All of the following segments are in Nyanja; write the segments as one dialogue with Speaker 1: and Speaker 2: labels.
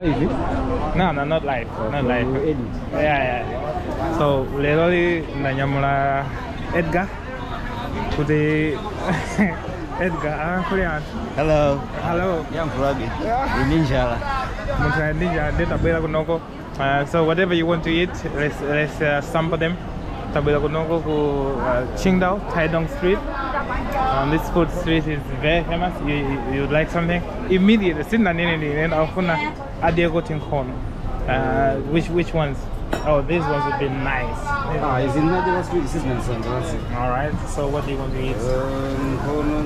Speaker 1: No, not live. Not live.
Speaker 2: You edit.
Speaker 1: Yeah. So lero ndanyamula Edgar kuti Edgar alankhule anthu.
Speaker 2: Hello.
Speaker 1: Hello.
Speaker 2: Yankhulabe. Ine njala.
Speaker 1: Munthu ali ndi njala ndiye tabwera kunoko. So whatever you want to eat, let's sample them. Tabwera kunoko ku Qingdao, Taidong Street. This food street is very famous. You would like something immediately. Sina nini afuna adyeko tinkhono. Which ones? Oh, these ones would be nice.
Speaker 2: Ah, is in the street. This is Nansan.
Speaker 1: All right. So what do you want to eat?
Speaker 2: Nkhono.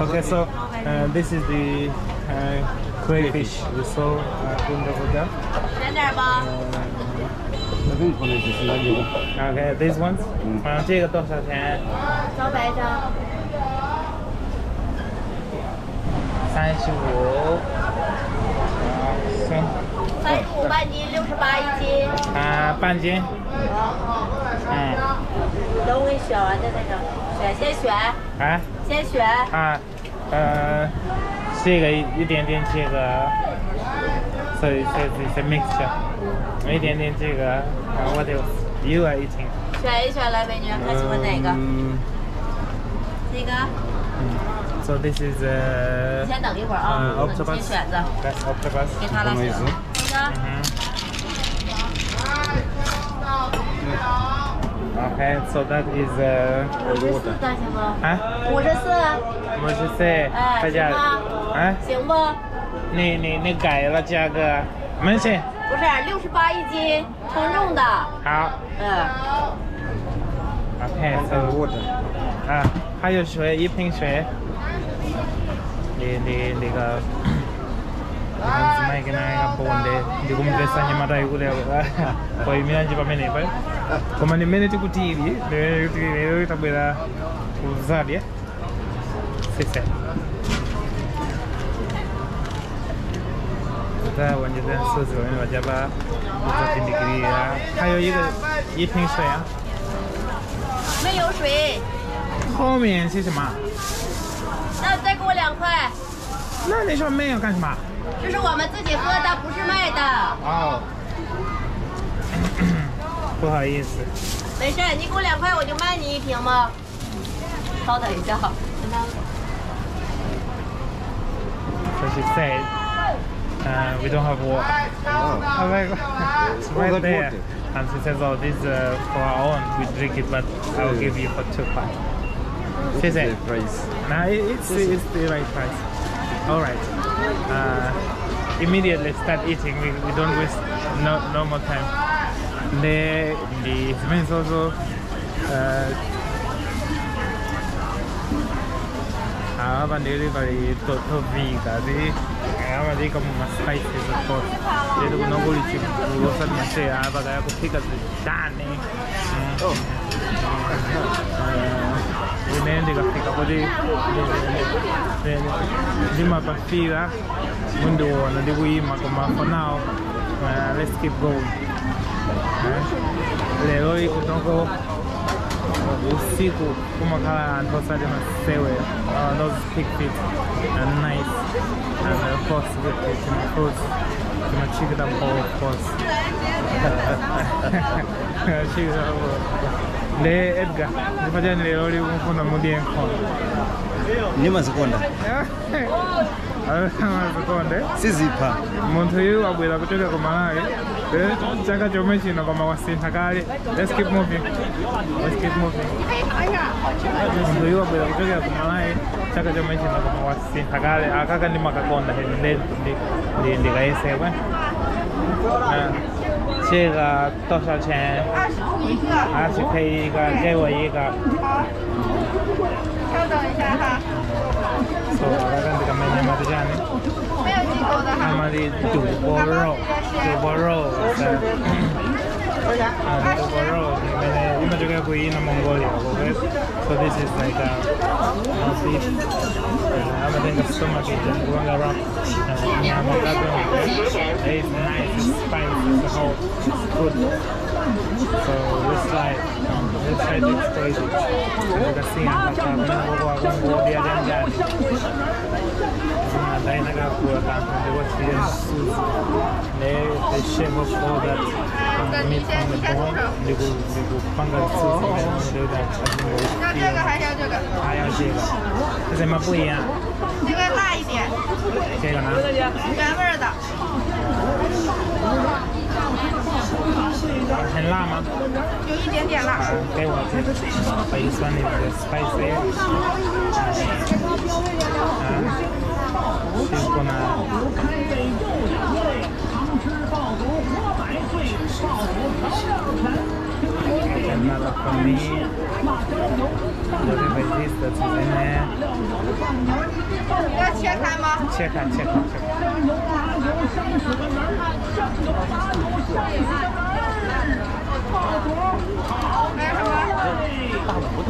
Speaker 1: Okay, so this is the crayfish we saw. Kunja.
Speaker 3: 选点吧。
Speaker 2: I think nkhono is in.
Speaker 1: Okay, these ones. 这个多少钱？
Speaker 3: 小白张。
Speaker 1: 35。行。
Speaker 3: 35半斤，68一斤。
Speaker 1: 啊，半斤。嗯。
Speaker 3: 等我给你选完再再整，选先选。
Speaker 1: 啊？
Speaker 3: 先选。
Speaker 1: 啊，这个一点点这个，所以这是 mixture，一点点这个。What else you are eating？
Speaker 3: 选一选来，美女，看喜欢哪个？那个。
Speaker 1: So this is
Speaker 3: 你先等一会儿啊，
Speaker 1: octopus.
Speaker 3: 先选择。
Speaker 1: That's octopus.
Speaker 3: 给他来选。那个。
Speaker 1: Okay, so that is
Speaker 3: 54行吗？
Speaker 1: 啊
Speaker 3: ？54。
Speaker 1: 54，
Speaker 3: 哎，
Speaker 1: 大家，啊？
Speaker 3: 行不？
Speaker 1: 你改了价格，没事。
Speaker 3: 不是68一斤，称重的。
Speaker 1: 好。
Speaker 3: 嗯。
Speaker 1: Okay, so 啊，还有水，一瓶水。你那个，mzimayi kenaka bonde ndikumvesa nyamata kuti wayimiranji pamenepa koma ndimene tikuti ili lero tabwera kuzadya sise tawonjezera msozi pamene pachapa kudzapindikirira还有一个一瓶水啊。
Speaker 3: 没有水。
Speaker 1: 后面是什么？
Speaker 3: 那再给我2块。
Speaker 1: 那你说没有干什么？
Speaker 3: 这是我们自己喝的，不是卖的。
Speaker 1: 哦，不好意思。
Speaker 3: 没事，你给我2块，我就卖你一瓶吗？稍等一下。
Speaker 1: So she said, we don't have water.
Speaker 2: Oh.
Speaker 1: I was like, it's right there. And she says, oh, this is for our own, we drink it, but I'll give you for 2块. She said,
Speaker 2: price.
Speaker 1: No, it's the right price. All right. Immediately start eating. We don't waste no more time. The cement also. Ava ndiri pali tovika zi ava ndika mu spices of course. Ndiri kunongoli chikulosa mase ava kaya kuphika zidane.
Speaker 2: Oh.
Speaker 1: Ine ndikafika kuti ndimapafira mundiona ndikuyima koma for now let's keep going. Lero kutongo usiku kumakhala anthu osati masewera. Those pig feet are nice, and of course with the fruits, chicken bowl of course. Le Edgar, ndipachani lero likufuna mudye nkhono.
Speaker 2: Ndimazikonda.
Speaker 1: Mazikonde?
Speaker 2: Sizipha.
Speaker 1: Munthu uyu wabwera kuchoka ku Malawi. Chaka chomwe chino koma wasintha kale. Let's keep moving. Let's keep moving. Munthu uyu wabwera kuchokera ku Malawi. Chaka chomwe chino koma wasintha kale. Akaka ndimakakonda ndikayesekwe. 这个多少钱？
Speaker 4: 25一个。
Speaker 1: 20可以一个，给我一个。
Speaker 4: 好，稍等一下哈。
Speaker 1: So, 看这个美女嘛，这样的。
Speaker 4: 没有进口的哈。
Speaker 1: 他们的肚包肉，肚包肉是。肚包肉，你们这个不一样，蒙古的，okay? So this is like a beef. I'm thinking stomach is going around. It's nice, it's spicy, it's whole good. So let's try to exploit it. You can see I'm going to go. shave off all that meat from the bone. ndikupanga
Speaker 4: 要这个还是要这个？
Speaker 1: 还要这个，这怎么不一样？
Speaker 4: 这个辣一点。
Speaker 1: 这个呢？
Speaker 4: 原味的。
Speaker 1: 很辣吗？
Speaker 4: 有一点点辣。
Speaker 1: 给我这个 this one is the spicy. She's gonna. Get another for me. Whatever it is that is in there.
Speaker 4: 要切开吗？
Speaker 1: 切开，切开，切开。
Speaker 4: 还有什么？
Speaker 2: 大骨头。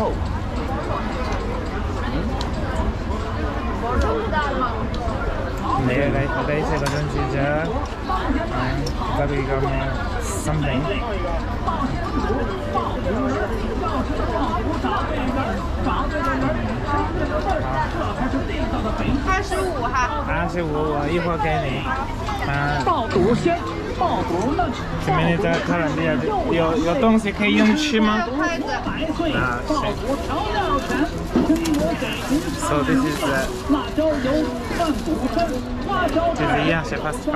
Speaker 1: 那个东西叫，这个一个 something。
Speaker 4: 25哈。
Speaker 1: 25，我一会儿给你。啊。
Speaker 5: 爆肚鲜，爆肚嫩。
Speaker 1: 前面那个看了没有？有东西可以用吃吗？
Speaker 4: 筷子。
Speaker 1: 啊，行。So this is the 这是鸭血 pasta。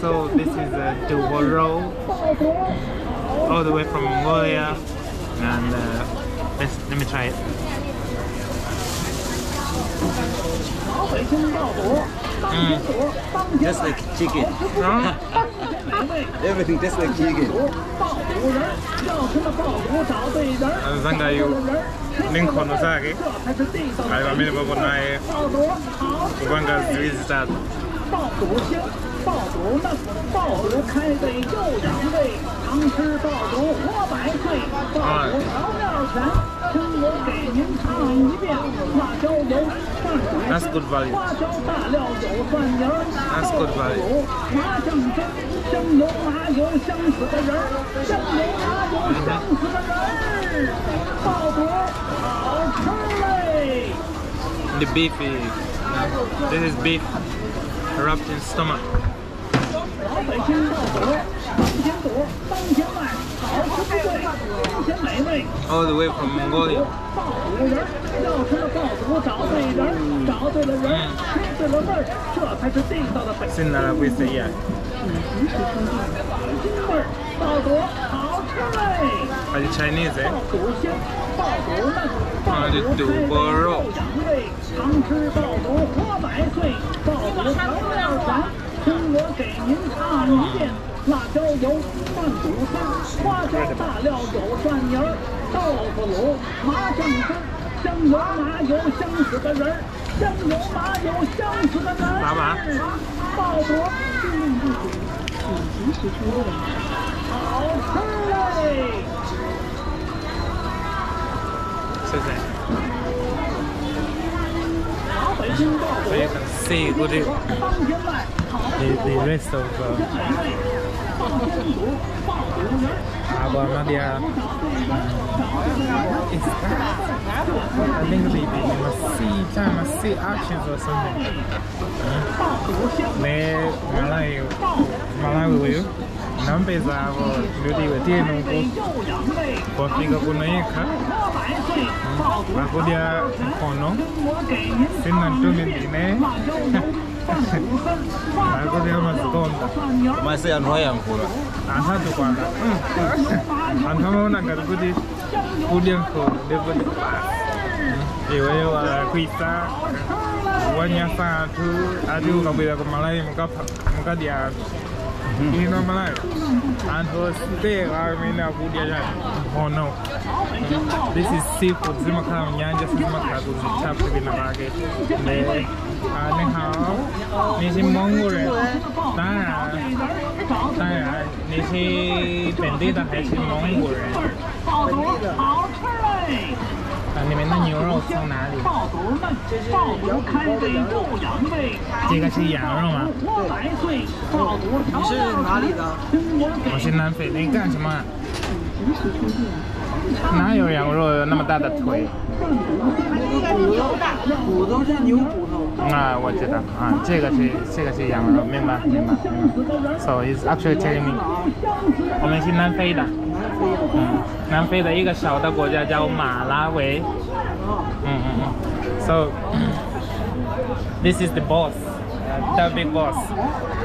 Speaker 1: So this is a 肚肉 all the way from Mongolia, and let me try it.
Speaker 2: Just like chicken.
Speaker 1: Huh?
Speaker 2: Everything tastes like chicken.
Speaker 1: Zanga yu ninkono zake ali pamene papo naye kupanga ziwiri zitatu.
Speaker 5: 爆肚鲜，爆肚嫩，爆肚开胃又养胃，常吃爆肚活百岁，爆肚调料全，听我给您唱一遍，辣椒油，拌肚丝，花椒大料有蒜泥儿，
Speaker 1: That's good value.
Speaker 5: 麻酱汁，香油麻油香死个人儿，香油麻油香死个人儿，爆肚好吃嘞。
Speaker 1: The beef is, this is beef wrapped in stomach.
Speaker 5: 老百姓爆肚，当天煮，当天卖，好吃不贵，新鲜美味。
Speaker 1: All the way from Mongolia.
Speaker 5: 爆肚人，要吃了爆肚找对人，找对了人，吃对了味儿，这才是地道的北
Speaker 1: 京
Speaker 5: 味儿。爆肚好吃嘞！
Speaker 1: 还是 Chinese 哎？
Speaker 5: 爆肚鲜，爆肚嫩，爆肚开胃又养胃，常吃爆肚活百岁，爆肚调料全。听我给您唱一遍：辣椒油、拌肚丝、花椒大料有蒜泥儿、豆腐乳、麻酱汁、香油麻油香死个人儿，香油麻油香死个人儿。爆肚好吃嘞！
Speaker 1: 谢谢。
Speaker 5: So
Speaker 1: you can see what it, the rest of Abu is that? I think the must see actions or something. Ne Malawi uyu nampeza avo ndoti iwe tiye nunku wafika kuno yekha vakudya nkhono sina mtume ndine vakudya mazikonda
Speaker 2: mase anthu ayankhula
Speaker 1: anthu atukwana anthu amaona ngati kuti kudya nkhono ndikuti iweyo walakwitsa wanyasa anthu ati ukabwera ku Malawi mukadya anthu ino Malawi anthu ositeka amene akudya chani nkhono. This is seafood, zimakhala mnyanja, zimakhala kuzithaphwi kwina kwake. 你好，你是蒙古人？当然，当然，你是本地的还是蒙古人？
Speaker 5: 爆肚好吃嘞！
Speaker 1: 啊，你们的牛肉从哪里？
Speaker 5: 爆肚嫩，爆肚开胃又养胃。
Speaker 1: 这个是羊肉吗？
Speaker 5: 你
Speaker 1: 是哪里的？我是南非。你干什么？哪有羊肉有那么大的腿？
Speaker 6: 骨头是牛骨头。
Speaker 1: 啊，我知道啊，这个是羊肉，明白明白。So he's actually telling me， 我们是南非的，嗯，南非的一个小的国家叫马拉维。So this is the boss, the big boss.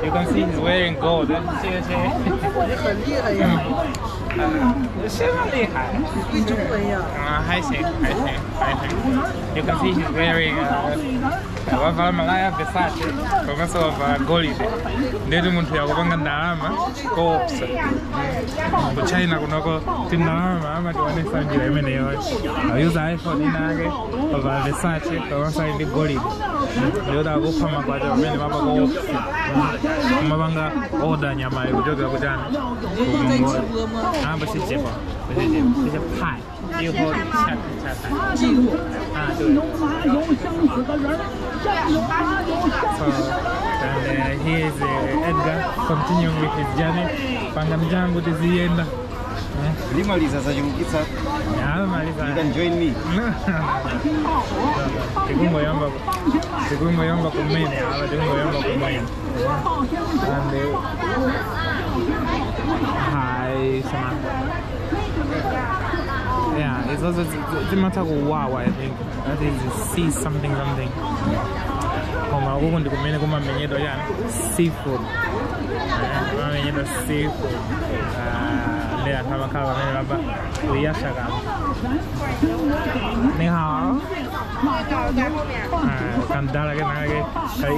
Speaker 1: You can see he's wearing gold. 这个是。
Speaker 6: 你很厉害呀。
Speaker 1: 什么厉害？
Speaker 6: 会中文呀？
Speaker 1: 啊，还行，还行，还行。You can see he's wearing wavala malaya Versace, komanso wavala golide. Ndetu munthu yakupanga ndalama koopsa. Ku China kunoko tindalama amatiwanesa njira imeneyo. Ayuza iPhone inake, wavala Versace, komanso ali ndi golide. Ndiyoti akupha magwacha pamene mapa koopsa. Mapanga order nyama kuchokera kuchani. 啊，不是直播，不是直播，这是拍，一会儿下下拍。
Speaker 6: 记录
Speaker 1: 啊，对。So, and here is Edgar continuing with his journey. Panga mjangu tizienda.
Speaker 2: Limaliza zachulukitsa.
Speaker 1: Maliza.
Speaker 2: You can join me.
Speaker 1: Tikungoyamba kumene, apa tikungoyamba kumene. And hi, 什么 Yeah, it's also zimatha kuwawa, I think. That is sea something something. Koma uku ndi kumene kumamenyedwa yani seafood. Kumamenyedwa seafood. Ndi anthu amakhala pamene papa kuyasha kama. 你好。Kandala kenake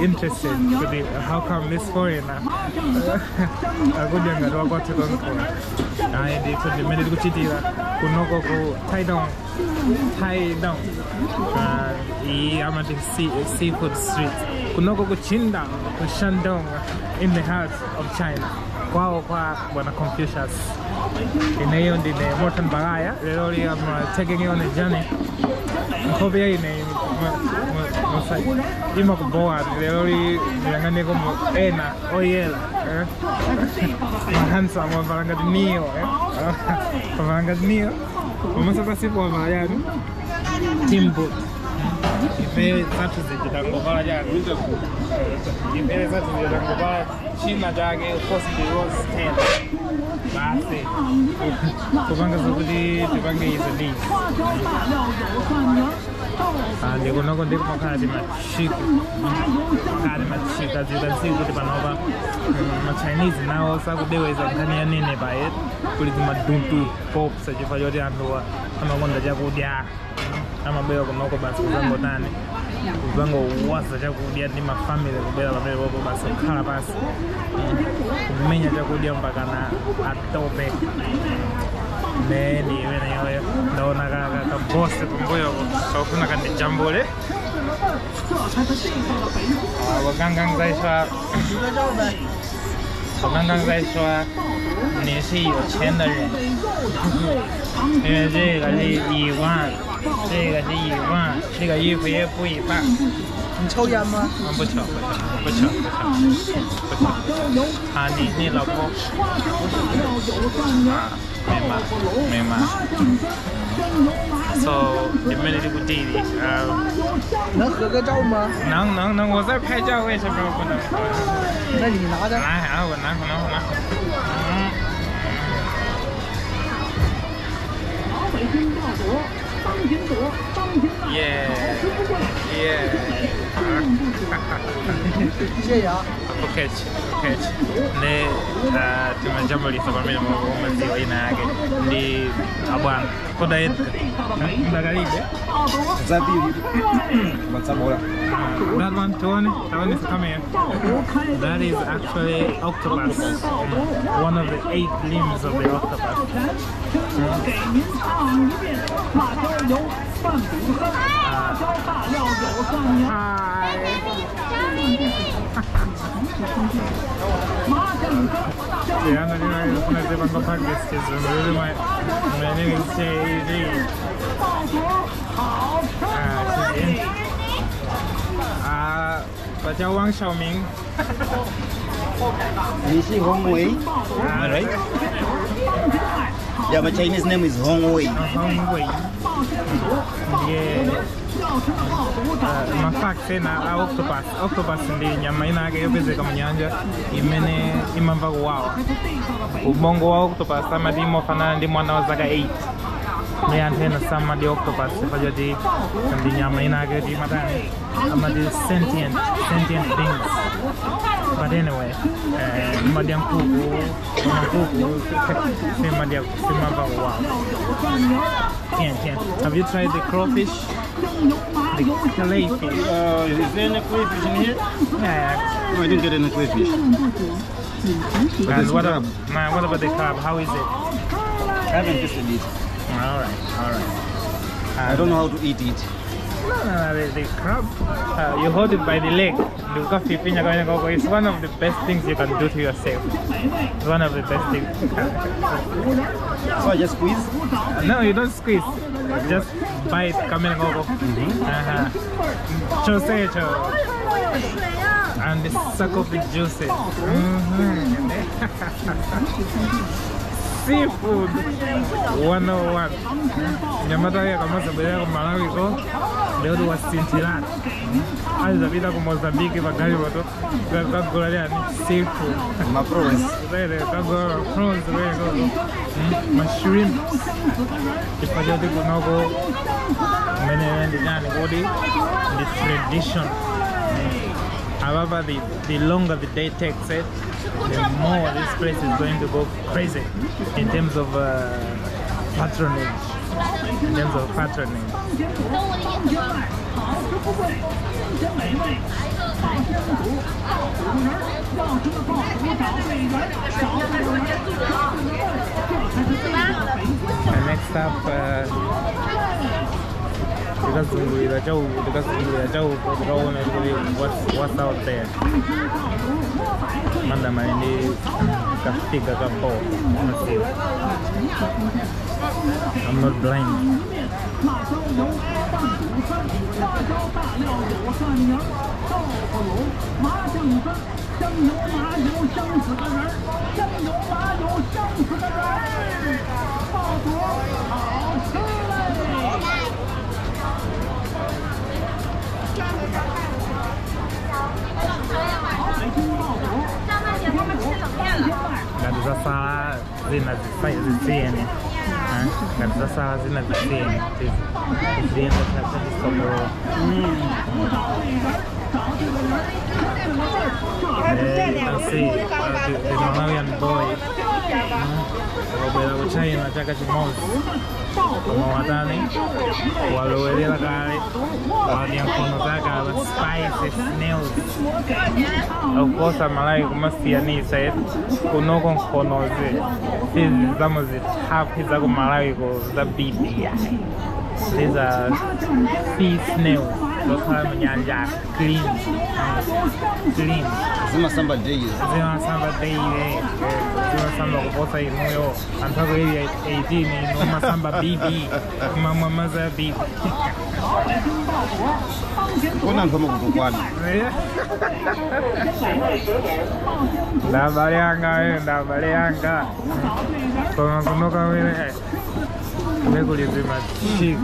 Speaker 1: interested kuti how come this foreigner akudya ngati wakwathu konkuno. Ayi ndithu ndimene tikuchitira kunoko ku Taidong. Taidong. Iyi amati seafood street. Kunoko ku Qingdao, ku Shandong, in the heart of China. Kwawo kwa bwana Confucius. Ineyo ndine Morton Bagaya. Lero I'm taking you on a journey. Nkhope ya ine imakubowa lero ndiyang'aneko ena oyela mahandsome wavala ngati niyo wavala ngati niyo komanso pasipo wavala yani timboot. Ife zathu zichitangovala chani ife zathu zichitangovala china chake of course ndi rose 10 basi kupanga zokuti tipange izo ndizi. Ndikunoko ndikumakhala timachiki khala timachiki as you can see kuti panopa ma-Chinese nawo sakudeweza nkhani ya nene paye kuli zimaduntu pops chifukwa choti anthu amakonda chakudya amabwera kunoko basi kuzangotani kuzangowaza chakudya ndi mafamily kubwera pamene popo basi kukhala pasi kumenya chakudya mpaka na atope. Neni imeneyoyo ndaona kabosi kumbuyoko kaufuna kandijambule. 我刚刚在说，我刚刚在说你是有钱的人，因为这个是1万，这个是1万，这个衣服也不一般。
Speaker 6: 你抽烟吗？
Speaker 1: 不抽，不抽，不抽，不抽。啊，你老婆？啊，没嘛，没嘛。So 你们这个弟弟，
Speaker 6: 能合个照吗？
Speaker 1: 能能能，我在拍照，为什么不能？
Speaker 6: 那你拿着。
Speaker 1: 来啊，我拿，我拿，我拿。嗯。耶耶！
Speaker 6: 谢谢啊。
Speaker 1: 不客气，不客气。你timajamulisa pamene mumadziwa ina yake ndi abwana koda ndakalibe
Speaker 2: Zabiri. Matsabola.
Speaker 1: That one, Tony, that one is coming here. That is actually octopus. One of the 8 limbs of the octopus. Hi. My name is JD. 我叫汪小明。
Speaker 2: 你是黄伟？
Speaker 1: Right?
Speaker 2: Yeah, my Chinese name is Hong Wei.
Speaker 1: Hong Wei. Yeah. Mafacts ena a octopus. Octopus ndi nyama ina yake yopezeka munyanja imene imamva kuwawa. Ubongo wa octopus amati imofanana ndi mwana wa zaka 8. Ndi anthu ena samadya octopus chifukwa choti ndi nyama ina yake yoti imatani amati sentient things. But anyway, imadya nkhuku, nkhuku simadya simamva kuwawa. Have you tried the crawfish? The crayfish.
Speaker 2: Is there any crayfish in here?
Speaker 1: Yeah.
Speaker 2: No, I didn't get any crayfish.
Speaker 1: And what about the crab? How is it?
Speaker 2: I haven't tasted it.
Speaker 1: All right.
Speaker 2: I don't know how to eat it.
Speaker 1: No, the crab, you hold it by the leg. It's one of the best things you can do to yourself. It's one of the best things.
Speaker 2: So I just squeeze?
Speaker 1: No, you don't squeeze. Just bite. And suck up the juices. Seafood 101. Nyamata ya kama sabela ku Malawi ko leo wasintirana azapita ku Mozambique pagali moto kagula yani seafood
Speaker 2: ma prawns
Speaker 1: kagula prawns leo ma shrimps chifukwa kunoko mene ndi yani kodi the tradition. However, the longer the day takes it, the more this place is going to go crazy in terms of patronage. In terms of patronage. And next up, what's out there. I'm not blind. Ngati zasala zina zisiyene, ngati zasala zina zisiyene ziyenda chatisokolo. You can see the Malawian boy wabwera ku China chaka chimodzi koma watani walowelera kale wadya nkhono zake apa spicy snails. Of course Malawi kumasiyanisa kunoko nkhonozi sizi zamuzithaphwi za ku Malawi ko za BBI. These are sea snails zokhala munyanja, clean.
Speaker 2: Zimasamba daily.
Speaker 1: Zimasamba daily. Zimasamba kuposa inuyo anthu ako area 18 inu masamba BB mamamaza ya BB.
Speaker 2: Kona anthu amakukwana.
Speaker 1: Ndabale yanga ndabale yanga. Koma kunoka wene nekuli zimachiki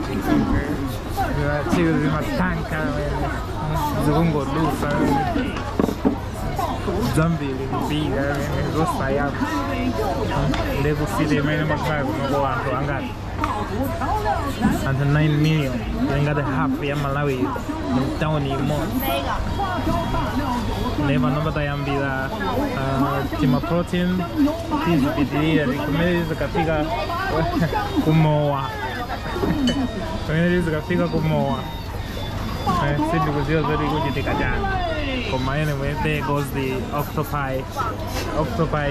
Speaker 1: zimatanka zikungodusa zambiri mbira zosayamba ndekusile imene makhala kunoko anthu angati anthu 9 million ingati half ya Malawi mtawuni imodzi. Ndeva tayambira tima protein tizipitirira kumene zikafika kumowa kumene zikafika kumowa sindikuziwa zoti kuchitika chani. Koma anyway, there goes the octopi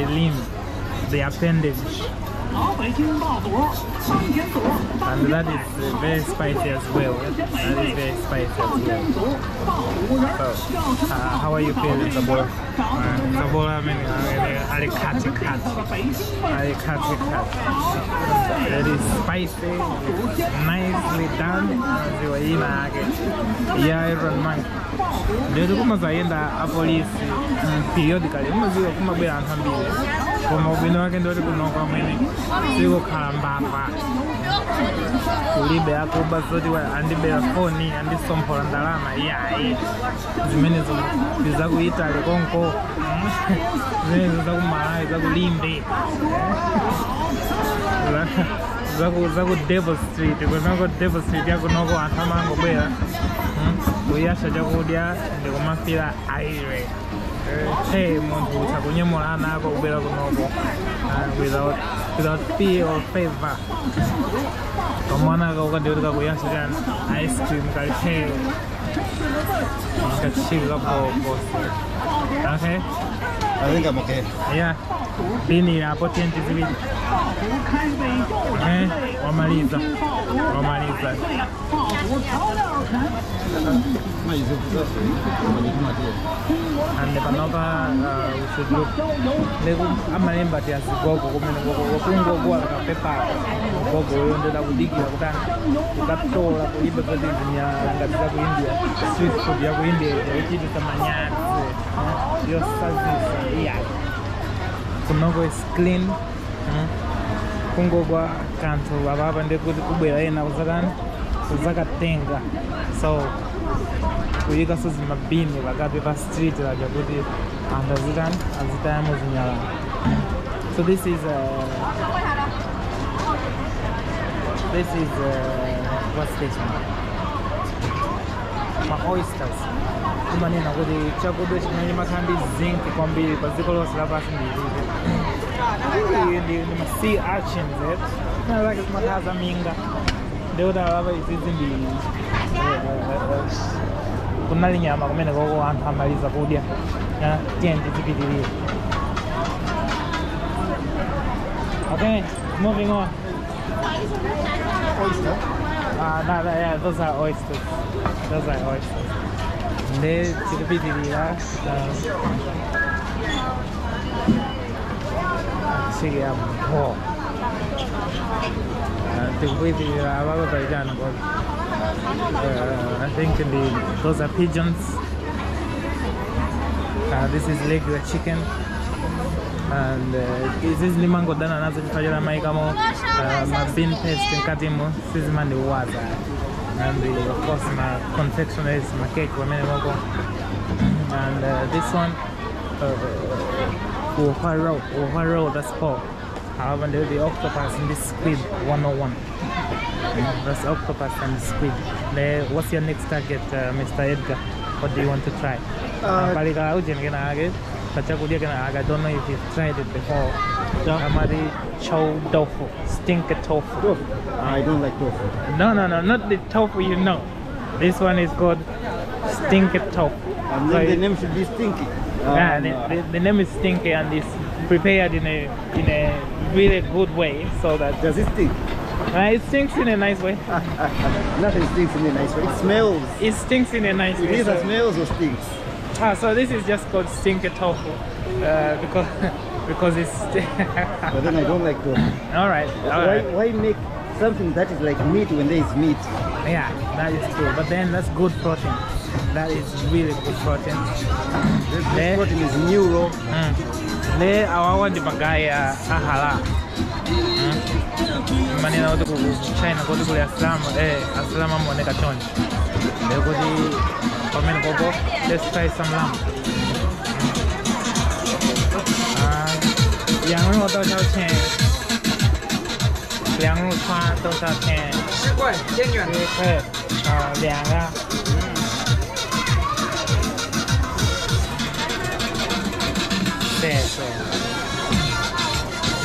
Speaker 1: limb, the appendage. And that is very spicy as well. That is very spicy as well. So, how are you feeling, Sabola? Sabola, I mean, Very spicy, nicely done. Yeah, Iron Man. Ndiri kumazayenda apolisi periodically umaziwa kumabwera anthu ambiri Koma ubwino wake ndoti kunoko amwene sikukhala mbava. Kulibe akuba zoti andibera foni andisomphola ndalama iyayi. Zimenezo ndi zaku Italy konko. Zimenezo zaku Malawi, zaku Limbe. Zaku Devil Street, kunoko Devil Street yakunoko anthu amangobwera kuyasha chakudya ndikumafira aire. Hey, munthu usakunyamula ana ako kubwera kunoko without fear or favor. Kamwana ako ukandikuti kakuyasha chani ice cream kali hey kachika bobo. Okay?
Speaker 2: I think I'm okay.
Speaker 1: Yeah. Bini hapo 20 ziwili. Okay, wamaliza. Wamaliza. And panopa we should look. Lego amalemba ti azigogo kumene gogo kungogo akapepa. Gogo uyo ndeda kudikira kutani. Kukatola kulibe zoti zinyalanga za ku India. Street food ya ku India yochitisa manyazi. Yosazisa iya. Kunoko is clean. Kungogwa kanthu apapa ndikuti kubwera ena kuzakani kuzakatenga. So kuyikaso zimabini pakati pa street laja kuti anthu azitani azitayamo zinyalala. So this is what's this one? Ma oysters. Kumanena kuti chakudya chimene chimakhala ndi zinc kwambiri pa dziko lonse lapansi ndi izizi. Ndi ma sea urchins, eh? Zake zimakhala zaminga. Ndikuti apapa izizi ndi kunali nyama kumene koko anthu amaliza kudya. Tiye tizipitirire. Okay, moving on.
Speaker 2: Oyster?
Speaker 1: No, yeah, those are oysters. Those are oysters. Ndi tikupitirira. Chiki ya mbo. Tikupitirira apapa paitano kodi. I think those are pigeons. This is regular chicken. And izi zimangodana nazo chifukwa maikamo ma bean paste mkatimo sizimandiwaza. And of course ma confectionaries, ma cake pamene moko. And this one Wuhua roll, that's pork. However, the octopus and this squid 101. That's octopus and squid. What's your next target, Mr. Edgar? What do you want to try? I don't know if you've tried it before. Amari chow tofu, stinky tofu.
Speaker 2: Tofu? I don't like tofu.
Speaker 1: No, no, no, not the tofu you know. This one is called stinky tofu.
Speaker 2: And then the name should be stinky.
Speaker 1: Yeah, the name is stinky and it's prepared in a really good way so that.
Speaker 2: Does it stink?
Speaker 1: It stinks in a nice way.
Speaker 2: Nothing stinks in a nice way. It smells.
Speaker 1: It stinks in a nice way.
Speaker 2: It either smells or stinks.
Speaker 1: So this is just called stinky tofu because it's.
Speaker 2: But then I don't like tofu.
Speaker 1: All right. All right.
Speaker 2: Why make something that is like meat when there is meat?
Speaker 1: Yeah, that is true. But then that's good protein. That is really good protein.
Speaker 2: This protein is neuro.
Speaker 1: Ne awawa ndi magaya ahala. Manena kuti ku China kuti kuli Asilamu, Asilamu amaoneka choncho. Ndekuti pamene popo, let's try some lamb. 羊肉多少钱？羊肉串多少钱？
Speaker 6: 10块，千元。
Speaker 1: 10块，两个。对对。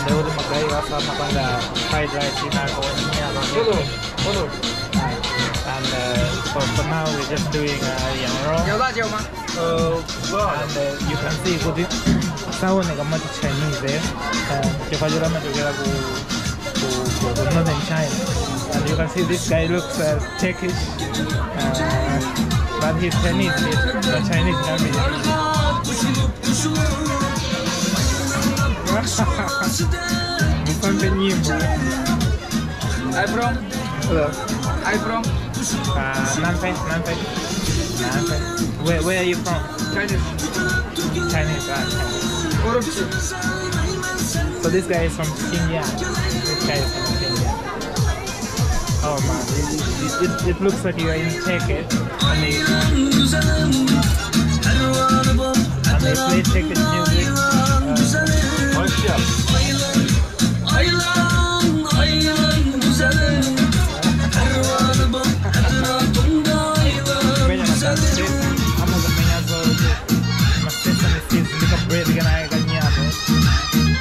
Speaker 1: Ndekuti magayi asamapanga fried rice inako nyama. And for now we're just doing 羊肉。
Speaker 6: 有辣椒吗？
Speaker 1: And you can see kuti saoneka mati Chinese, chifukwa choti amachokera ku northern China. And you can see this guy looks Turkish, but he's Chinese, the Chinese family. Musambe nyimbo.
Speaker 6: I'm from?
Speaker 1: Hello.
Speaker 6: I'm from?
Speaker 1: Nanfei, Nanfei. Nanfei. Where are you from?
Speaker 6: Chinese.
Speaker 1: Chinese, Chinese.
Speaker 6: Urumqi.
Speaker 1: So this guy is from Xinjiang. This guy is from Xinjiang. Oh man, it looks like you are in Turkey, and they play Turkish music.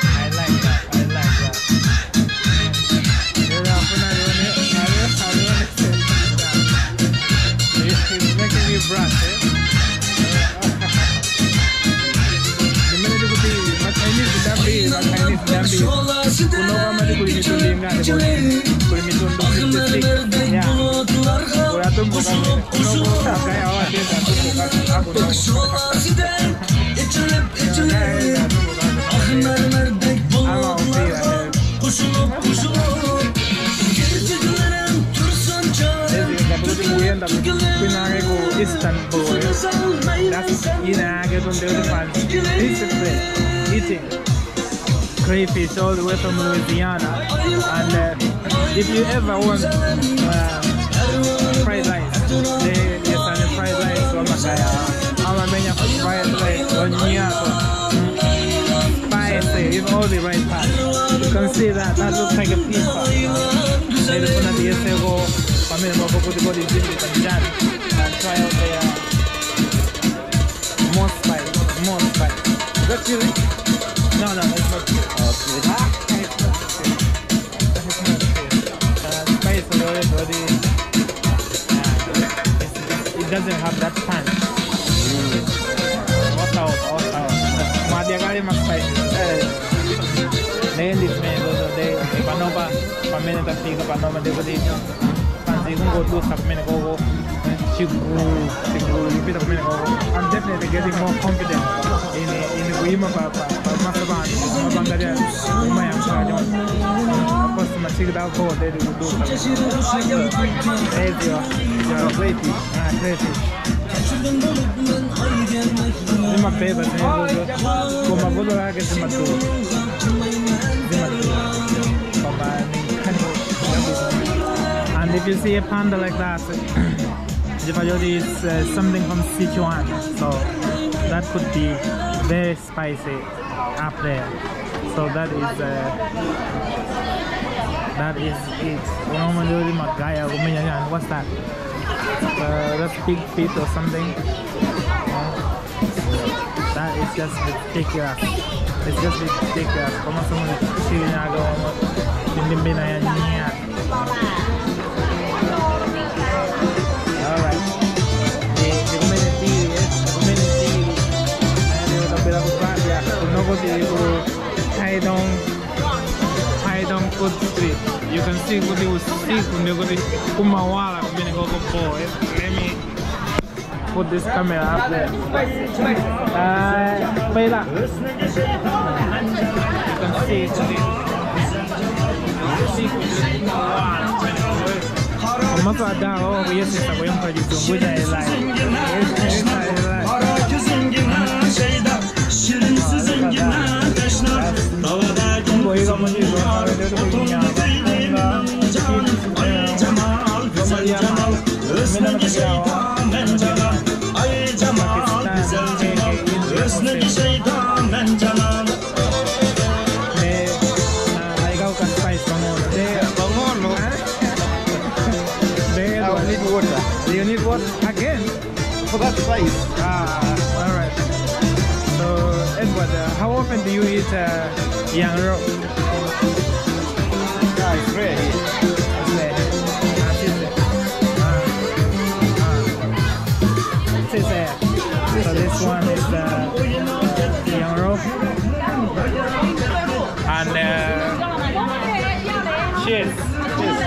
Speaker 1: I like that. I like that. It's making me brush, eh? The minute it would be my Chinese dambi, my Chinese dambi. Istanbul. That's discipline eating crayfish all the way from Louisiana. And if you ever want fried rice, they sell fried rice. Fried rice spicy in all the right parts. You can see that that looks like a pizza. And try out their more spice, more spice.
Speaker 2: Is that chili?
Speaker 1: No, no, that's not chili.
Speaker 2: Okay.
Speaker 1: It's not chili. It's not chili. Spice already. It doesn't have that punch. What's out? What's out? Spice. I'm definitely getting more confident in kuima pa masaban of course And if you see a panda like that, is something from Sichuan, so that could be very spicy up there. So that is it. What's that? That's pig feet or something. That is just ridiculous. It's just ridiculous. Alright. Taidong Food Street. You can see kuti usiku ndikuti kumawala kumene koko. Let me put this camera up there. You can see kuti usiku kumawala kumene koko.
Speaker 2: I need water.
Speaker 1: You need water again?
Speaker 2: For that spice.
Speaker 1: All right. So, Edward, how often do you eat yang rou?
Speaker 2: Yeah, it's rare here.
Speaker 1: It's rare. So this one is yang rou. And cheers.
Speaker 2: Cheers.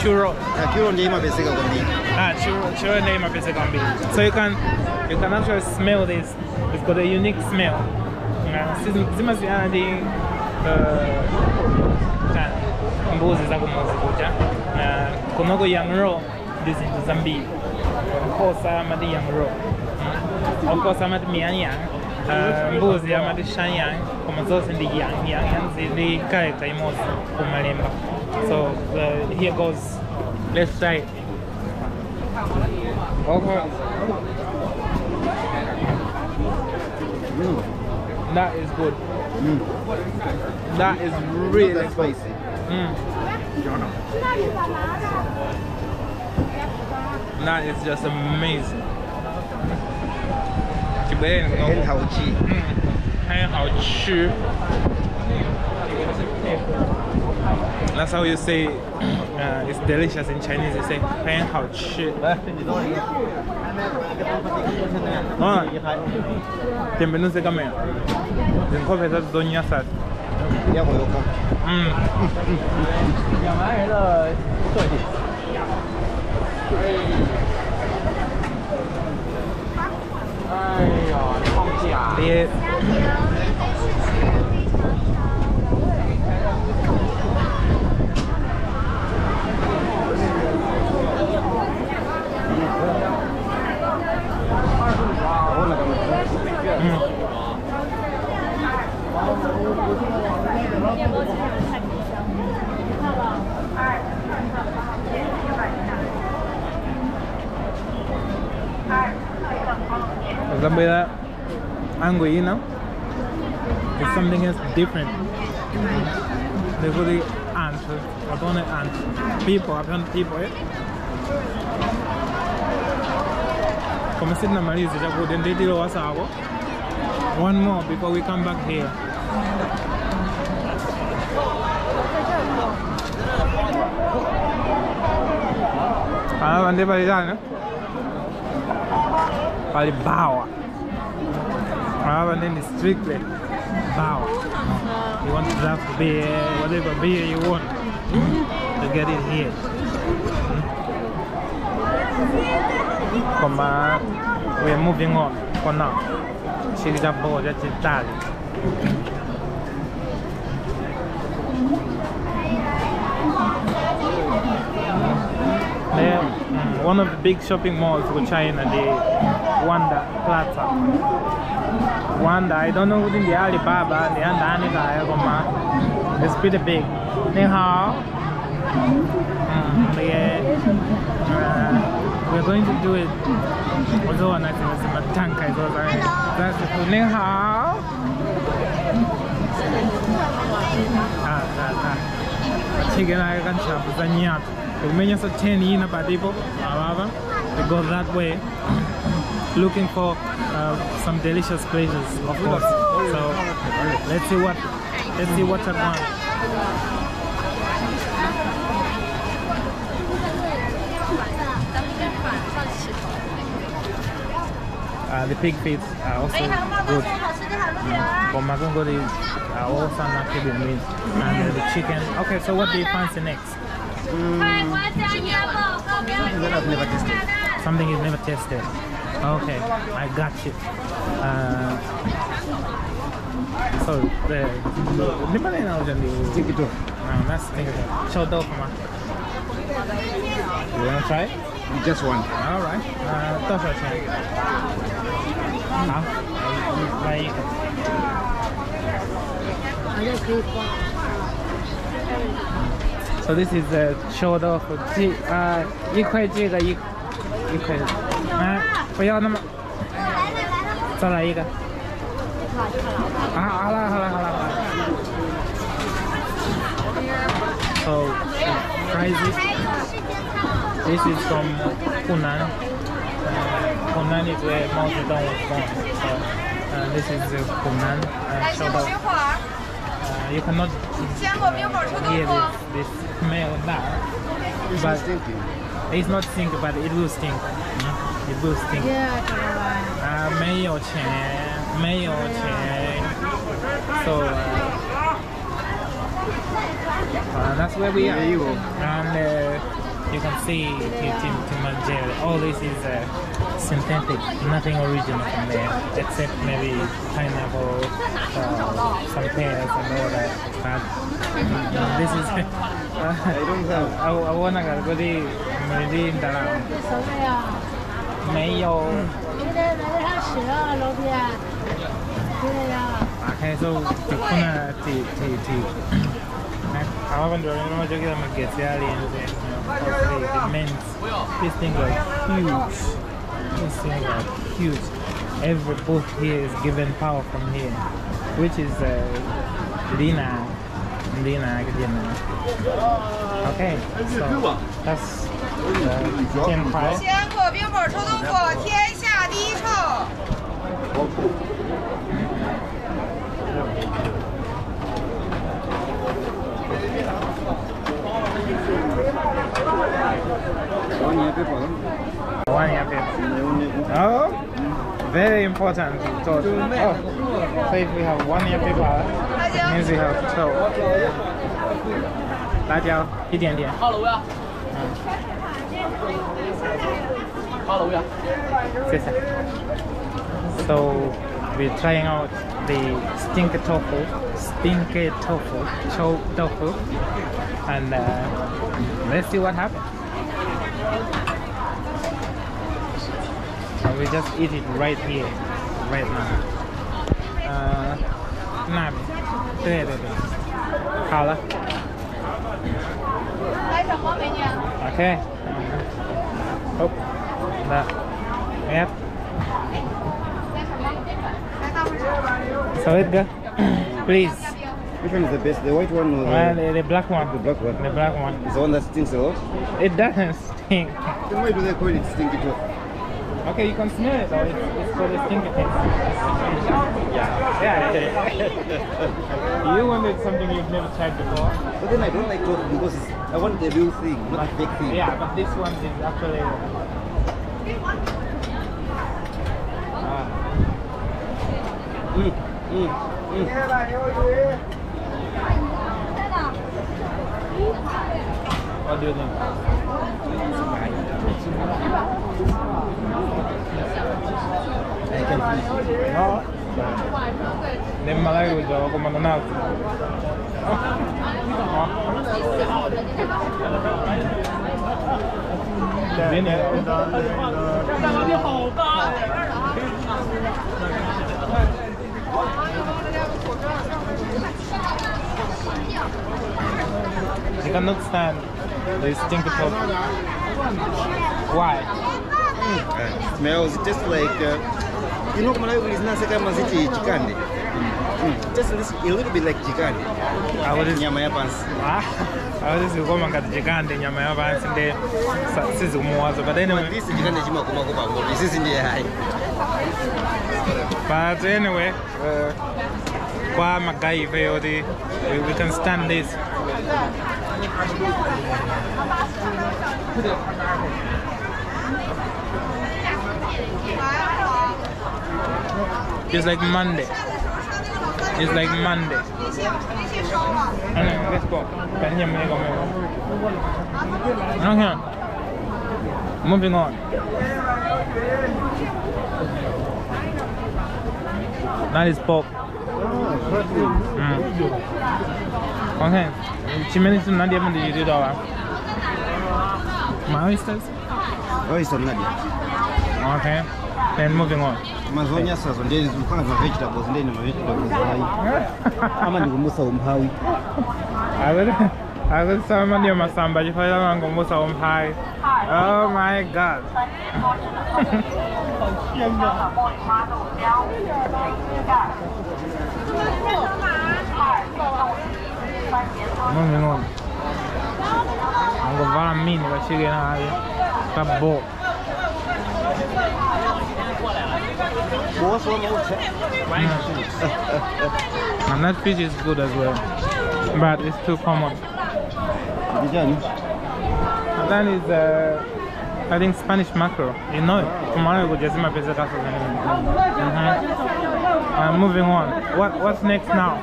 Speaker 1: Churro.
Speaker 2: Churro.
Speaker 1: So you can actually smell this. It's got a unique smell. Mbuzi zakumuzi kuja. Kunoko yang rou ndizinto zambiri. Nkhosa amati yang rou. Of course amati mian yang. Mbuzi amati shanyang koma zonse ndi yang yang yang zili character imodzi kumalemba. So here goes. Let's try it. Okay. That is good. That is really
Speaker 2: not that spicy.
Speaker 1: That is just amazing.
Speaker 2: 很好吃。
Speaker 1: 很好吃。That's how you say it's delicious in Chinese. You say 很好吃。tembenuze kamera. Zinkhope zathu zonyasa.
Speaker 6: 两万人的设计。哎呀，放假。
Speaker 1: 别。Zabwera angle ina is something else different. They put the ant, upon ant, people, upon people. Kama sitinamalize chakudya nditilo wasako. One more before we come back here. Ah, ndi pali chani? Pali bawa. Ah, then it's strictly bawa. You want draft beer, whatever beer you want, to get it here. Come on, we are moving on for now. There, one of the big shopping malls in China, the Wanda Plaza. Wanda, I don't know within the Alibaba, the Andani, it's pretty big. 你好. We're going to do it. 你好. We go that way, looking for some delicious places, of course. So let's see what I want. The pig feet are also good. And the chicken. Okay, so what do you fancy next?
Speaker 2: Something that I've never tasted.
Speaker 1: Something you've never tasted. Okay, I got you. So the
Speaker 2: stick it off.
Speaker 1: No, that's stick it off. 臭豆腐吗? You wanna try?
Speaker 2: Just one.
Speaker 1: All right. 多少钱？好，来一个。So this is a 臭豆腐，一块这个一块，啊，不要那么，再来一个。啊，好了好了好了好了。So prices. This is from Hunan. Hunan is where Mao Zedong was born. So this is Hunan. You cannot hear this smell now. But it's not stink, but it will stink. It will stink. 没有钱，没有钱。So that's where we are. And you can see Timanjel. All this is synthetic, nothing original from there, except maybe pineapple, some pears and all that. But this is.
Speaker 2: I don't have.
Speaker 1: I wanna go to the 没有。Okay, so tikuna ti ti ti. However, the men's, these things are huge. These things are huge. Every booth here is given power from here, which is Lina. Lina. Okay, so that's 10块.
Speaker 4: 鲜果冰果臭豆腐，天下第一臭。
Speaker 1: 1 year paper. Oh, very important. So, so if we have 1 year paper, it means we have 12. 辣椒一点点。
Speaker 6: 好了，我要。好了，我要。
Speaker 1: 谢谢。So we're trying out the stinky tofu, chou tofu, and let's see what happens. And we just eat it right here, right now. 那边，对对对，好了。
Speaker 4: 来什么美女
Speaker 1: ？Okay. Oh, that. Yep. So Edgar, please.
Speaker 2: Which one is the best? The white one or the
Speaker 1: black one?
Speaker 2: The black one.
Speaker 1: The black one.
Speaker 2: It's the one that stinks a lot?
Speaker 1: It doesn't stink.
Speaker 2: Then why do they call it stinky tofu?
Speaker 1: Okay, you can smell it though. It's for the stinky taste. Yeah. Yeah. You wanted something you've never tried before.
Speaker 2: But then I don't like tofu because it's, I want the real thing, not the fake thing.
Speaker 1: Yeah, but this one is actually. What do you think?
Speaker 2: I can't finish it.
Speaker 1: No. You cannot stand the stinky tofu. Why?
Speaker 2: It smells just like you know, Malawi is not maziti chikande. Just a little bit like chikande. Nyama ya pansi.
Speaker 1: Awezi kukoma ngati chikande nyama ya pansi nde sizikumuwaza. But anyway,
Speaker 2: this chikande chimakoma kopa ngoma. Isisi ndiye hai.
Speaker 1: But anyway, kwa magai we can stand this. It's like Monday. It's like Monday. Anyway, let's go. Okay. Moving on. That is pork. Okay. 前面是哪点问题知道吧？My oysters?
Speaker 2: Oyster 那里。
Speaker 1: Okay. Then moving on.
Speaker 2: Mazonya sazo ndiye zikukhala ma vegetables ndiye ma vegetables hayi. Ama ndikumusa umphawi.
Speaker 1: Akusama ndiyo masamba chifukwa mangumusa umphawi. Oh my God. Moving on. Angovala mini kachike naye. Kabo. And that fish is good as well, but it's too common. And that is, I think, Spanish mackerel. You know it. Tomorrow we just moving on. What's next now?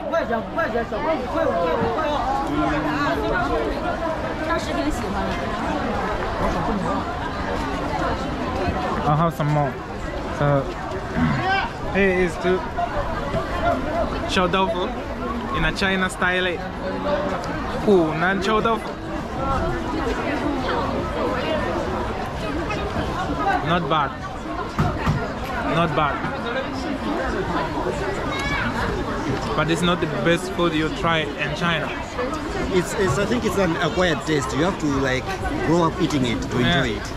Speaker 1: I'll have some more. So here is to chou tofu in a China style. Hunan chou tofu. Not bad. Not bad. But it's not the best food you try in China.
Speaker 2: It's I think it's an acquired taste. You have to like grow up eating it to enjoy it.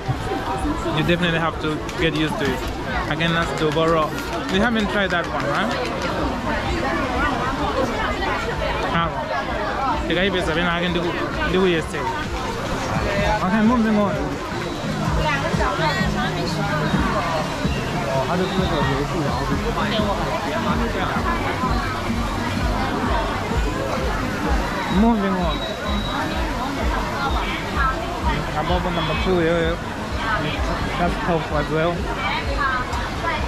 Speaker 1: You definitely have to get used to it. Again, that's doboro. We haven't tried that one, right? Okay, moving on. Moving on. Above number 2, that's tofu as well.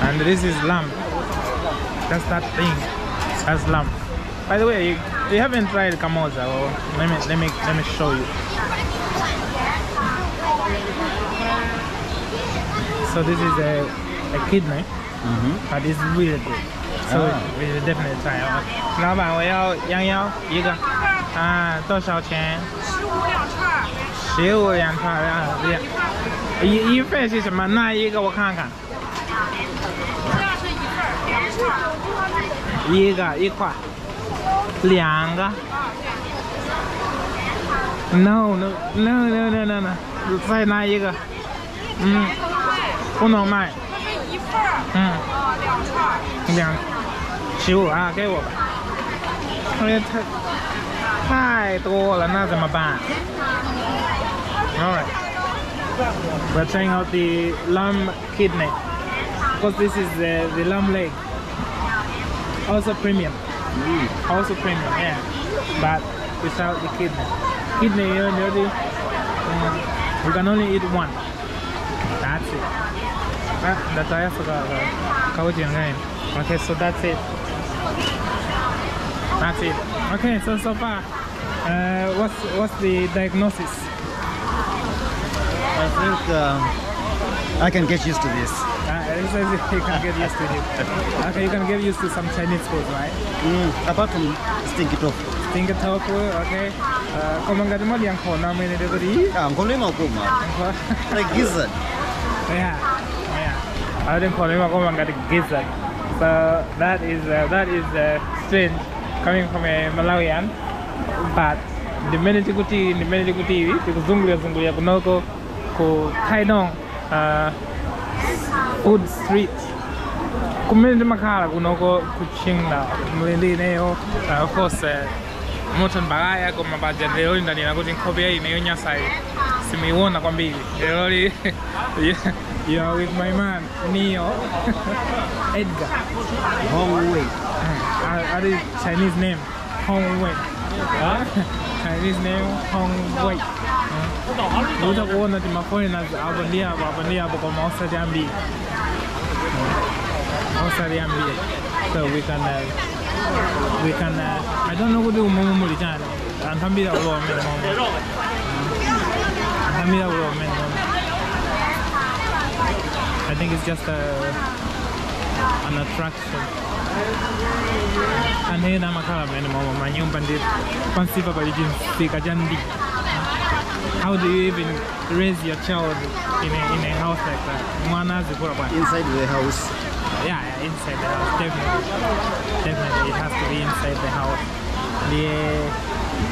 Speaker 1: And this is lamb. That's that thing. That's lamb. By the way, you haven't tried kamoza. Well, let me show you. So this is a kidney, but it's really good. So we should definitely try. 老板，我要羊腰一个。啊，多少钱？15两串。15两串啊，一份是什么？那一个我看看。
Speaker 4: 这样是一份，两串。
Speaker 1: 一个一块，两个。No no no no no no no， 再拿一个。嗯，不能卖。
Speaker 4: 这是一份。
Speaker 1: 嗯。
Speaker 4: 啊，两串。
Speaker 1: 两，15啊，给我吧。哎呀，太多了，那怎么办？Alright, we're trying out the lamb kidney because this is the lamb leg. Also premium. Also premium, yeah. But without the kidney. Kidney, you know, we can only eat one. That's it. Okay, so that's it. That's it. Okay, so far, what's the diagnosis?
Speaker 2: I think I can get used to this.
Speaker 1: He says you can get used to it. Okay, you can get used to some Chinese food, right?
Speaker 2: Apart from stinky tofu.
Speaker 1: Stinky tofu, okay.
Speaker 2: Like gizzard.
Speaker 1: Yeah, yeah. I didn't call him gizzard. So that is strange coming from a Malawian, but the minute tikuzungulia kunoko ku Taidong food street. Kumene ndimakhala kunoko ku Qingdao mlindi ineyo, of course Morton Bagaya koma paja lero ndanena kuti nkhope ya ineyo nyasayi simuiona kwambiri. Lero you are with my man Neo Edgar
Speaker 2: Hong Wei.
Speaker 1: That is Chinese name Hong Wei. Chinese name Hong Wei. Utakuona ti foreigners apo ndi apo apo ndi apo koma osati ambiri. Osati ambiri. So we can I don't know kuti umumu muli chani. Anthu ambiri akulowa mmene momwe. Anthu ambiri akulowa mmene momwe. I think it's just an attraction. Anthu ena amakhala mmene momwe manyumba ndi pansipa pali chimsika cha ndi. How do you even raise your child in a house like that? Mwana azikula bwanji.
Speaker 2: Inside the house.
Speaker 1: Yeah, inside the house, definitely. Definitely, it has to be inside the house.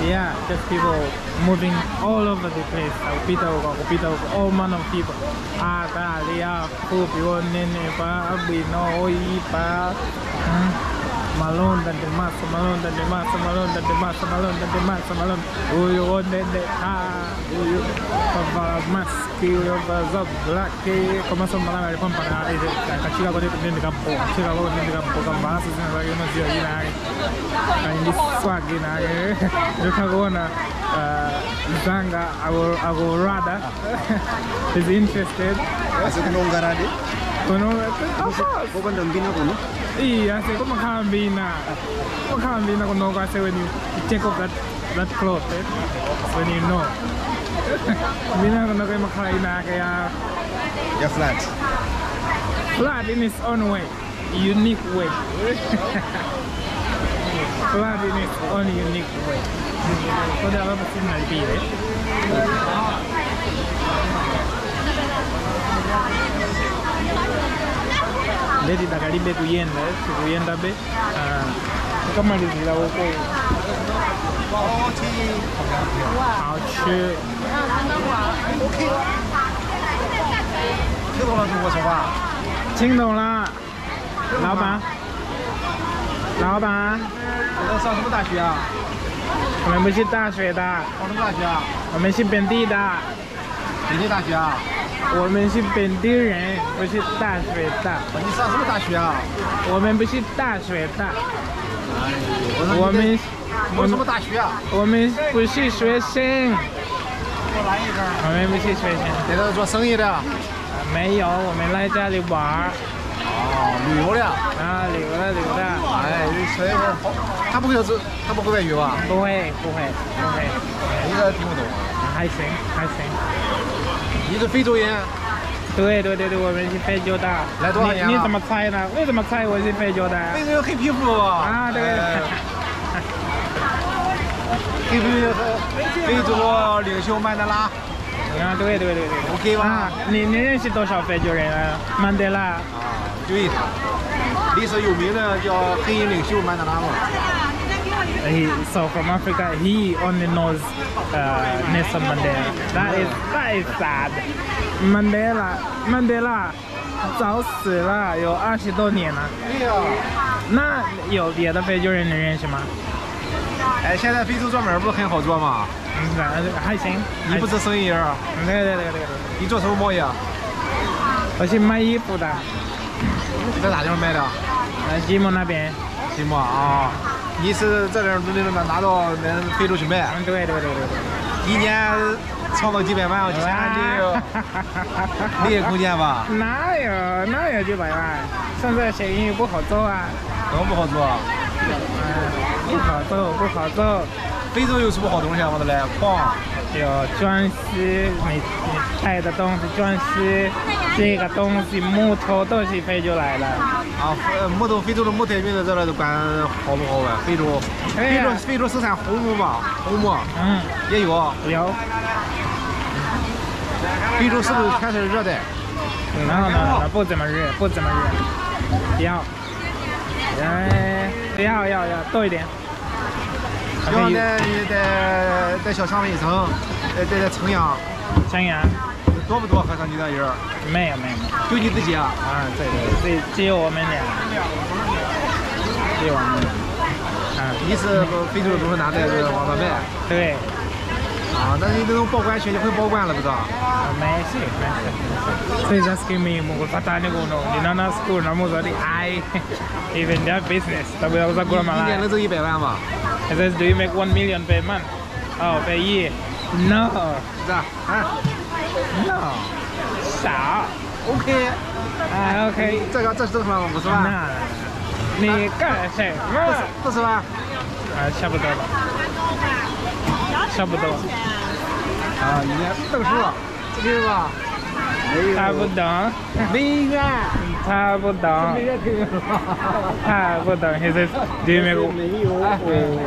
Speaker 1: Yeah, just people moving all over the place. Kupita uko, kupita uko, all manner of people. Atali, afupi, onenepa, abwino, oipa. Malonda de masa, malonda de masa, malonda de masa, malonda de masa, malonda. Uyu onene, uyu kavala maski, uyu kavala black, komanso Malawi ali pampana, kachika kuti ndende kapo, kachika kuti ndende kapo, kavala zina zake unoziwa ina yake. Ali ndi swag ina yake. Ndikakuona Zanga akurada is interested.
Speaker 2: Asi kunonga rade?
Speaker 1: Kunonga, of course.
Speaker 2: Popanda mbina kuno?
Speaker 1: Iya, ase kumakhala mbina. Kumakhala mbina kunoko ase when you take off that cloth, eh? When you know. Mbina kunoko imakhala ina yake ya
Speaker 2: flat.
Speaker 1: Flat in its own way, unique way. Flat in its own unique way. Kodi apapo sitinalipire. Ndeti dakalibe kuyenda, tikuyendabe. Kamalizira huko. 好吃。
Speaker 2: OK。听懂了中国说话？
Speaker 1: 听懂了。老板，老板，
Speaker 2: 你在上什么大学啊？
Speaker 1: 我们不是大学的。
Speaker 2: 上什么大学啊？
Speaker 1: 我们是本地的。
Speaker 2: 本地大学啊？
Speaker 1: 我们是本地人，不是大学的。
Speaker 2: 你上什么大学啊？
Speaker 1: 我们不是大学的。
Speaker 2: 我们什么大学啊？
Speaker 1: 我们不是学生。我们不是学生。
Speaker 2: 在这做生意的？
Speaker 1: 没有，我们来这里玩。
Speaker 2: 哦，旅游的。
Speaker 1: 啊，旅游的，旅游的。
Speaker 2: 哎，所以说他不会是，他不会外语吧？
Speaker 1: 不会，不会，不会。
Speaker 2: 你这听不懂。
Speaker 1: 还行，还行。
Speaker 2: 你是非洲人？
Speaker 1: 对对对对，我们是非洲的。
Speaker 2: 来多少年了？
Speaker 1: 你怎么猜的？为什么猜我是非洲的？
Speaker 2: 非洲有黑皮肤
Speaker 1: 啊，对。
Speaker 2: 黑皮肤，非洲领袖曼德拉。
Speaker 1: 啊，对对对对。
Speaker 2: OK 吧？
Speaker 1: 你认识多少非洲人啊？曼德拉。
Speaker 2: 啊，对，历史有名的叫黑人领袖曼德拉嘛。
Speaker 1: So from Africa, he only knows Nelson Mandela. That is sad. Mandela 早死了，有20多年了。
Speaker 2: 对呀。
Speaker 1: 那有别的非洲人能认识吗？
Speaker 2: 哎，现在非洲做买卖不是很好做吗？
Speaker 1: 嗯，还行。
Speaker 2: 你不是生意人？
Speaker 1: 对对对对对。
Speaker 2: 你做什么贸易啊？
Speaker 1: 我是卖衣服的。
Speaker 2: 在哪地方卖的？
Speaker 1: 吉姆那边。
Speaker 2: 吉姆啊。你是这点儿拿到咱非洲去卖？
Speaker 1: 嗯，对对对对对。
Speaker 2: 一年创造几百万、几千万的利润空间吧？
Speaker 1: 哪有几百万？现在生意不好做啊。
Speaker 2: 怎么不好做？
Speaker 1: 不好做，不好做。
Speaker 2: 非洲有什么好东西啊？我的来矿，
Speaker 1: 有钻石，你带的东西，钻石，这个东西木头都是非洲来的。
Speaker 2: 啊，木头，非洲的木头运到这来都管好不好玩？非洲，非洲生产红木吧？红木，
Speaker 1: 嗯，
Speaker 2: 也有。
Speaker 1: 有。
Speaker 2: 非洲是不是全是热带？
Speaker 1: 那不怎么热，不怎么热。要，哎，要多一点。
Speaker 2: 要在小长尾城，在城阳。
Speaker 1: 城阳。
Speaker 2: 多不多？和尚你的人？
Speaker 1: 没有，
Speaker 2: 就你自己啊？
Speaker 1: 啊，对对，只有我们俩，只有我们俩。啊，
Speaker 2: 你是非洲的东西拿来往上卖？
Speaker 1: 对。
Speaker 2: 啊，那你这种报关去就会报关了，不是？
Speaker 1: 啊，没事没事。所以 just give me mukupatane kuno ndinana school namuzati I even their business tabwera kuzagula malaya.
Speaker 2: 一年能挣100万吗？
Speaker 1: He says, do you make 1 million per month? Oh, per year? No.
Speaker 2: 是啊。
Speaker 1: No. 少。
Speaker 2: OK。
Speaker 1: 啊 OK。
Speaker 2: 这个这是多少万？50万。
Speaker 1: 那，你干什么？40万。啊，差不多吧。差不多。
Speaker 2: 啊，一年这个数，这个吧。
Speaker 1: 差不多。
Speaker 2: 美元。
Speaker 1: 差不多。差不多。He says, do you make？
Speaker 2: 哎，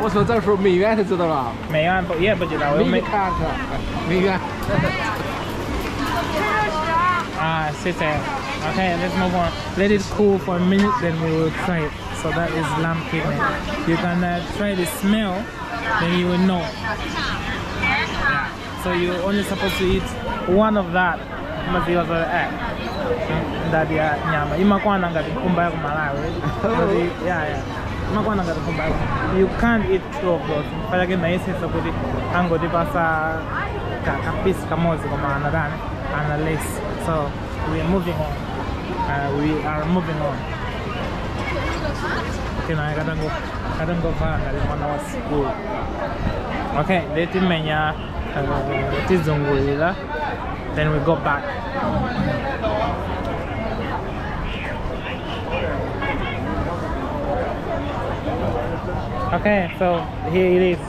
Speaker 2: 我说这数美元才知道吧？
Speaker 1: 美元不也不知道，我没
Speaker 2: 看看。美元。
Speaker 1: 啊，谢谢。Okay, let's move on. Let it cool for a minute, then we will try it. So that is lamb kidney. You can try the smell, then you will know. Yeah. So you're only supposed to eat one of that. Maziwa za ndadi ya nyama. Imakwana ngati nkhumba ya kumalawi. Yeah, yeah. Imakwana ngati nkhumba ya. You can't eat two of those. Mfalake naisesa kuti angotipasa ka piece kamodzi koma anatani ana less. So we are moving on. We are moving on. Okay, now I gotta go far. School. Okay, let me tizungulira. Then we go back. Okay, so here it is.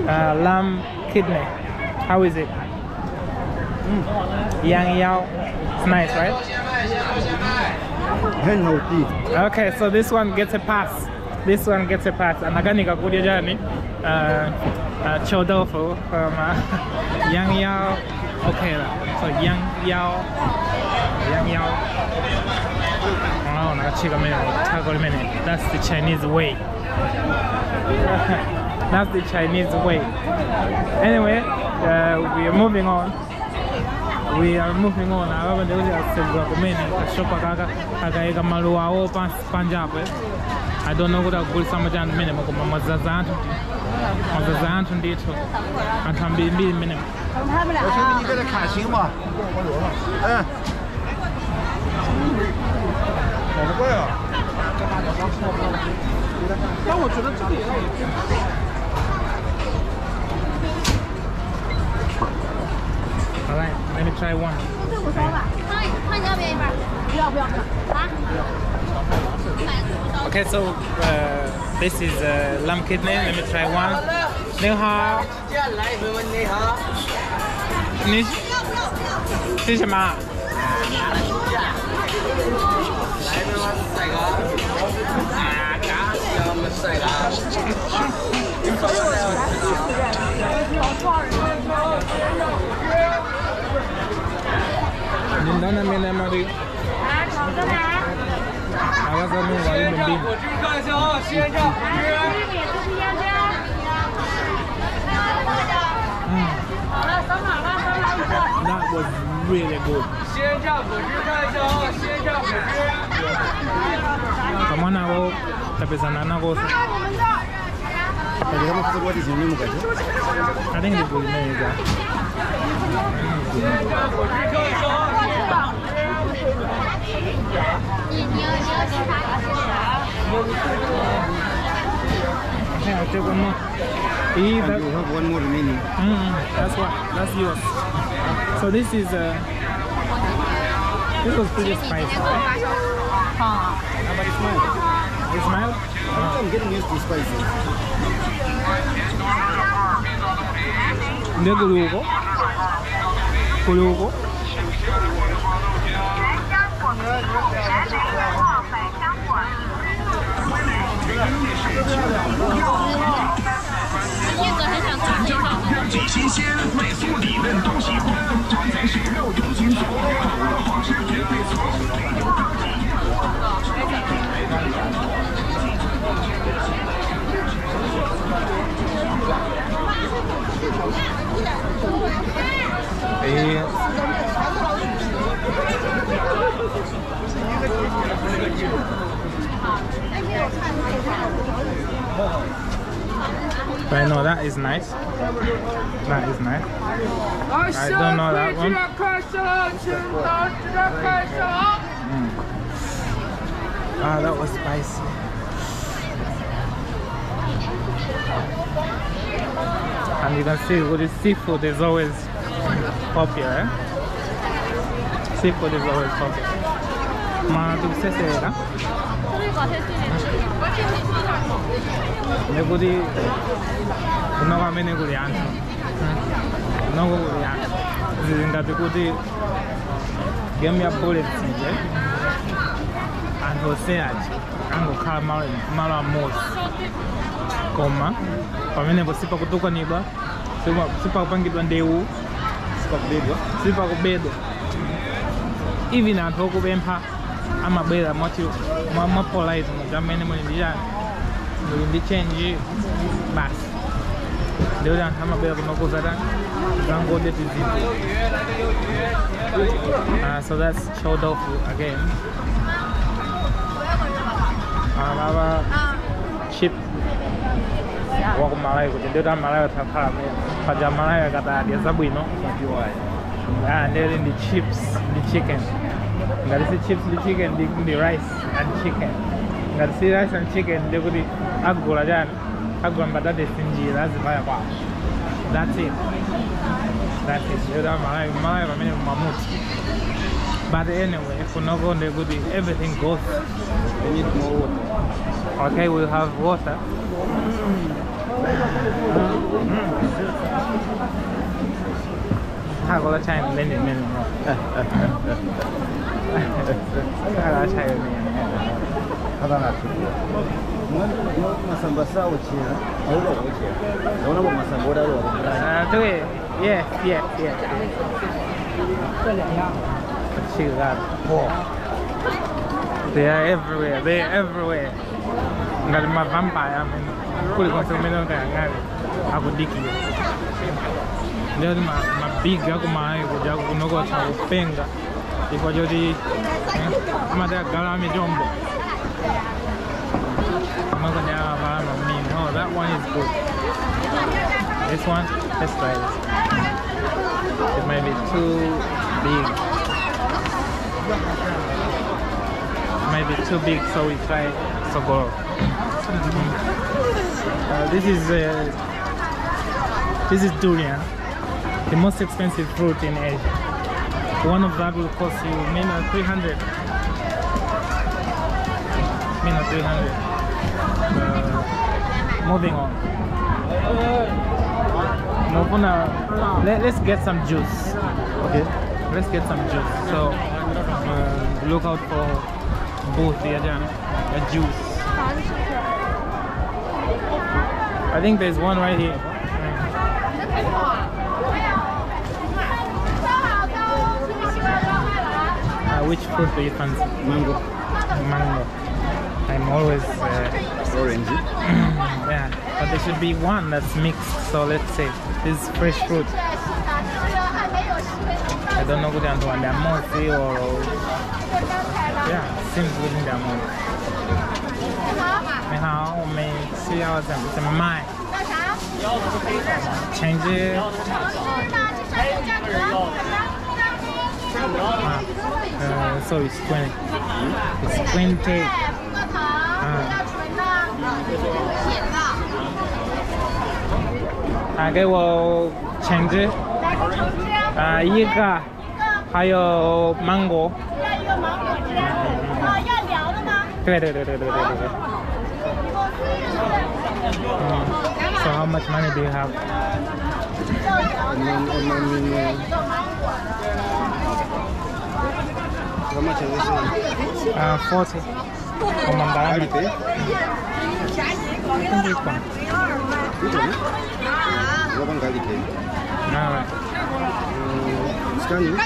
Speaker 1: Lamb kidney. How is it? Yang Yao. It's nice, right? Okay, so this one gets a pass. This one gets a pass. Anakanika kudya jani chou tofu from Yang Yao. Okay, so Yang Yao, Yang Yao. Oh, that's the Chinese way. That's the Chinese way. Anyway, we are moving on. We are moving on. Ababa ndikuti asegula kumene kashopa kaka akayika maluwa awo panjapo. I don't know kuti akugulitsa machani mmenemo koma mwazaza anthu. Mwazaza anthu ndithu. Anthu ambirimbiri mmenemo.
Speaker 2: 我兄弟，你在这看行吗？哎，好贵啊！
Speaker 6: 但我觉得这个也要。
Speaker 1: All right, let me try one.
Speaker 3: 汤，你要不要一半？不要不要不要啊
Speaker 1: ！Okay, so this is lamb kidney. Let me try one. 你好。你是什么？你那那边那么的？
Speaker 6: 果汁看一下啊，鲜榨果汁。
Speaker 1: That was really good.
Speaker 6: 鲜榨果汁看一下啊，鲜榨果汁。
Speaker 1: Kamwana wo tapezana nako. I think it's good. Okay, I'll take one more.
Speaker 2: You have one more remaining.
Speaker 1: That's what. That's yours. So this is this was pretty spicy, right?
Speaker 2: But it's mild.
Speaker 1: It's mild?
Speaker 2: I'm getting used to spicy.
Speaker 1: Ndeguluko. Kuluko. But no, that is nice. That is nice. I don't know that one. Ah, that was spicy. And you can see with the seafood is always popular. Seafood is always popular. Ma, tu sesera? Ndekuti kuno kwamene kuli anthu, kunoko kuli anthu zili ngati kuti game ya bullets nje anthu onse aja angokhala malo amodzi, koma pamenepo sipakutukanidwa, sipakupangidwa ndewu, sipakubedwa. Even anthu okupempha amabwera moti mwa polite muja amene muli ndi chani, muli ndi change basi. Ndikuti anthu amabwera kunokuza tani zangodya tizinthu. So that's chou doufu again. Baba chip waku Malawi kuti ndikuti amalawi atakhala paja Malawi akatadya zabwino. Ndikuti ndi chips ndi chicken. Ngati si chips ndi chicken ndi rice and chicken. Ngati si rice and chicken ndikuti agula chani, agula mbatatesi njira azipaya kwawo. That's it. That's it. Ndikuti amalawi Malawi pamene mamuti. But anyway, kunoko ndikuti everything goes.
Speaker 2: We need more water.
Speaker 1: Okay, we'll have water. 泰国的菜没里面泰国菜有点。
Speaker 2: 他到哪吃过？我masamba sawo切，我老切，我那个masamba我老。
Speaker 1: 对，yes yes yes。
Speaker 6: 这两样。
Speaker 1: 这个哇。They are everywhere. They are everywhere. Ngati ma vampire amene kulikonse kumene ungayang'ane akudikira. Ndiyoti ma big akumalawi kuja kunoko atha kupenga chifukwa choti amati agala amichombo. Kunoko ndi awavala mamini. Oh, that one is good. This one, let's try this. It might be too big. It might be too big, so we try Sogoro. This is durian, the most expensive fruit in Asia. One of that will cost you maybe 300. Maybe 300. Moving on. Let's get some juice.
Speaker 2: Okay.
Speaker 1: Let's get some juice. So look out for both the juice. I think there's one right here. Which fruit do you fancy?
Speaker 2: Mango.
Speaker 1: Mango. I'm always
Speaker 2: orange.
Speaker 1: Yeah, but there should be one that's mixed. So let's say this is fresh fruit. I don't know what I'm doing. Or yeah, seems good in the amount. 你好，我们需要怎么卖？橙汁。So it's 20. It's 20. 给我橙汁。一个，还有芒果。
Speaker 4: 要一个芒果汁。要凉的吗？
Speaker 1: 对对对对对对对。So how much money do you have?
Speaker 2: How much is this one?
Speaker 1: 40.
Speaker 2: Alipay?
Speaker 1: Which one?
Speaker 2: Which one? Alipay.
Speaker 1: Alright.
Speaker 2: Scanning?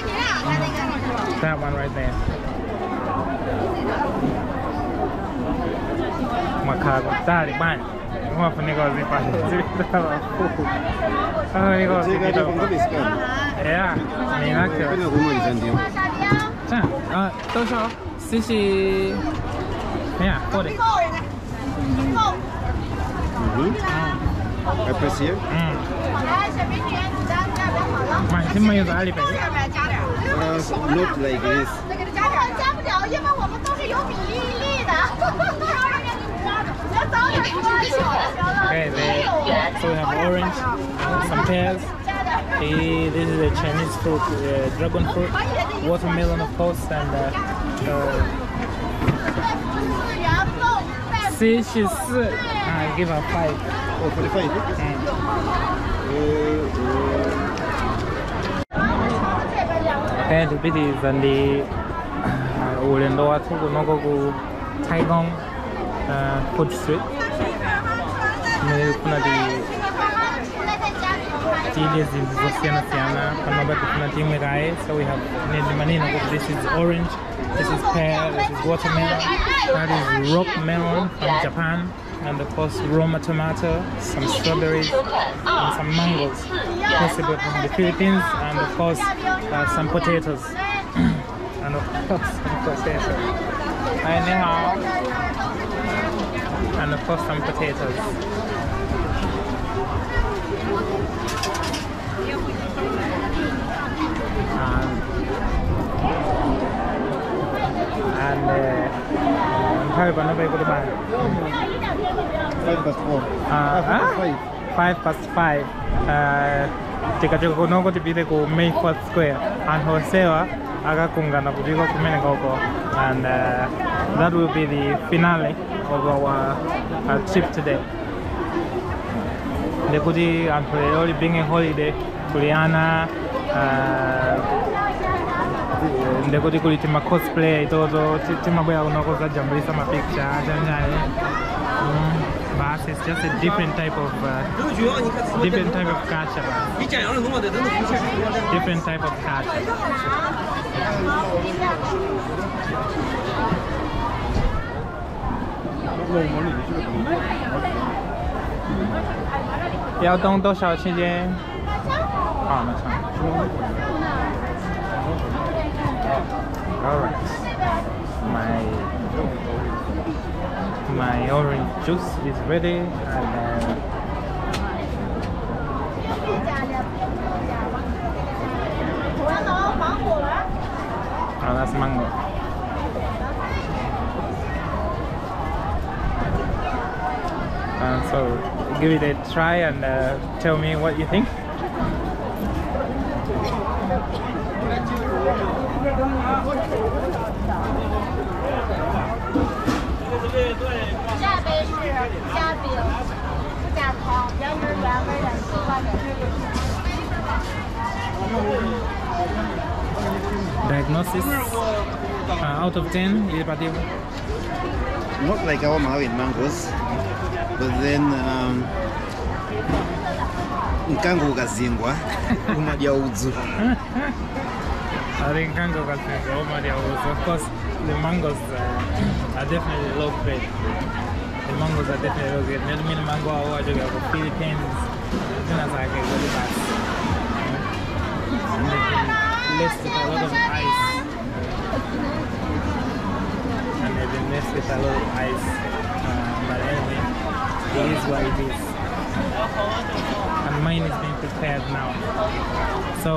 Speaker 1: That one right there. Makhala kutali bwana. Umafunika uzipate. Yeah, 你那个。这样啊，多少？40。Yeah, 40.
Speaker 2: I press here.
Speaker 1: 买
Speaker 2: Not like this.
Speaker 4: 加不了，因为我们都是有比例的。
Speaker 1: Okay, so we have orange, some pears. This is a Chinese fruit, dragon fruit, watermelon of course, and 44. I give her 5.
Speaker 2: Oh, 45.
Speaker 1: Okay, tipitiriza ndi ulendo wathu kunoko ku Taigong Food Street. Kuna tidye zinthu zosiyana-siyana panopa tifuna timwe kaye. So we have manino. This is orange, this is pear, this is watermelon, that is rock melon from Japan, and of course Roma tomato, some strawberries, and some mangoes, possibly from the Philippines, and of course some potatoes. And of course some potatoes. And of course some potatoes. And 5
Speaker 2: past 4.
Speaker 1: 5 past 5. Tikachoka kunoko tipite ku May 4th Square. Anthu onsewa akakungana kupiko kumene koko, and that will be the finale of our trip today. Ndekuti anthu lero being a holiday kuliana ndekuti kuli tima cosplay itoto timabwera kunoko zajambulisa ma picture chanjani. But it's just a different type of culture. Different type of culture. 要等多少时间？好，马上。All right, my orange juice is ready, and oh, that's mango. So give it a try and tell me what you think. Diagnosis out of 10,
Speaker 2: Not like our Malawian mangoes, but then nkango ukazingwa umadya udzu.
Speaker 1: I think nkango ukazingwa umadya udzu. Of course, the mangoes are definitely low grade. The mangoes are definitely low grade. Many mango are the Philippines. And they've been laced with a lot of ice. And they've been messed with a lot of ice. But anyway, it is what it is. And mine is being prepared now. So,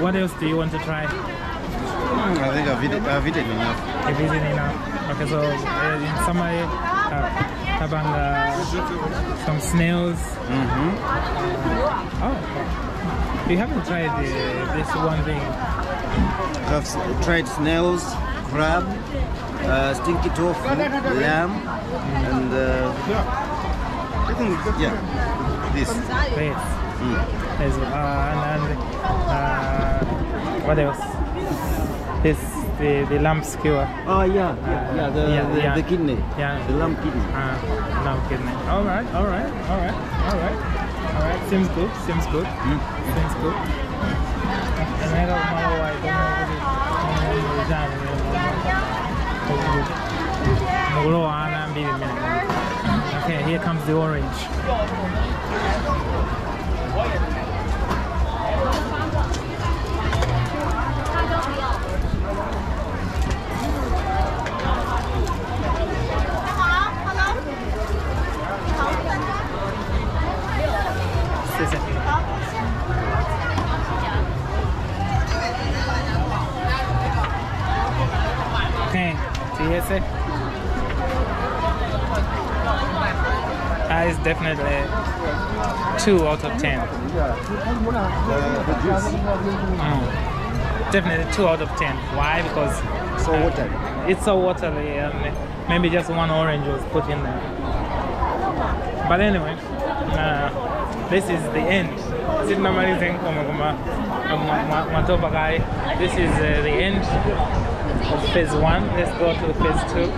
Speaker 1: what else do you want to try?
Speaker 2: I think I've eaten enough.
Speaker 1: You've eaten enough. Okay, so in summary, tabanga, some snails.
Speaker 2: Mm-hmm.
Speaker 1: Oh, you haven't tried this one thing.
Speaker 2: I've tried snails, crab, stinky tofu, lamb, and I think, yeah, this.
Speaker 1: This. And what else? This, the lamb skewer.
Speaker 2: Oh yeah, yeah, the kidney.
Speaker 1: Yeah,
Speaker 2: the lamb kidney.
Speaker 1: Lamb kidney. All right. Seems good. Seems good. Seems good. Okay, here comes the orange. Okay, see? That is definitely 2 out of 10.
Speaker 2: The juice.
Speaker 1: Definitely 2 out of 10. Why? Because
Speaker 2: so watery.
Speaker 1: It's so watery, and maybe just one orange was put in there. But anyway, this is the end. This is the end of phase 1. Let's go to phase 2.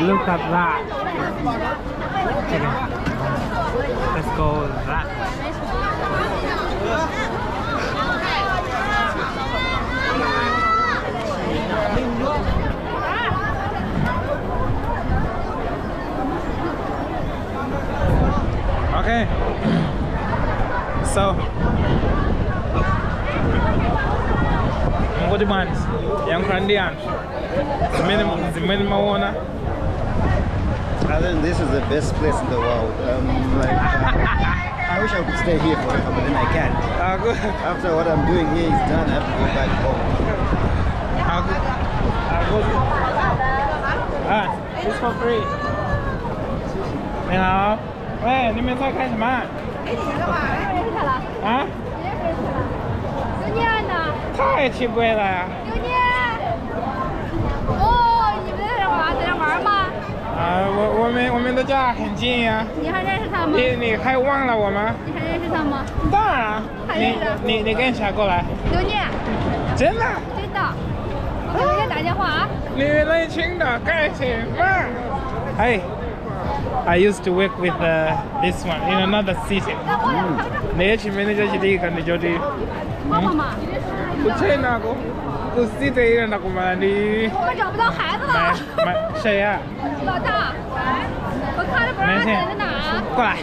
Speaker 1: Look at that. Okay. Let's go that way. Okay. So, ngoti bwanji yankhulandi anthu zimene maona.
Speaker 2: I think this is the best place in the world. I wish I could stay here forever, but then I can't. After what I'm doing here is done, I have to go back home.
Speaker 1: It's for free. 你好，喂，你们在干什么？
Speaker 4: 给你了吧？
Speaker 1: 啊？
Speaker 4: 别给你了。孙燕呢？
Speaker 1: 太太奇怪了呀！
Speaker 4: 刘念，哦，你们在这玩，在这玩吗？
Speaker 1: 啊，我们的家很近呀。
Speaker 4: 你还认识他吗？
Speaker 1: 你还忘了我吗？
Speaker 4: 你还认识他吗？
Speaker 1: 当然。
Speaker 4: 还认识。
Speaker 1: 你跟谁过来？
Speaker 4: 刘念。
Speaker 1: 真的？
Speaker 4: 真的。我给刘念打电话啊。
Speaker 1: 你们来青岛干什么？哎。I used to work with this one in another city. 那前面那就是这个，那就是。不去那个，不是这个那个嘛的。
Speaker 4: 我们找不到孩子了。
Speaker 1: 谁呀？
Speaker 4: 老大，我看着不让在哪。
Speaker 1: 过来。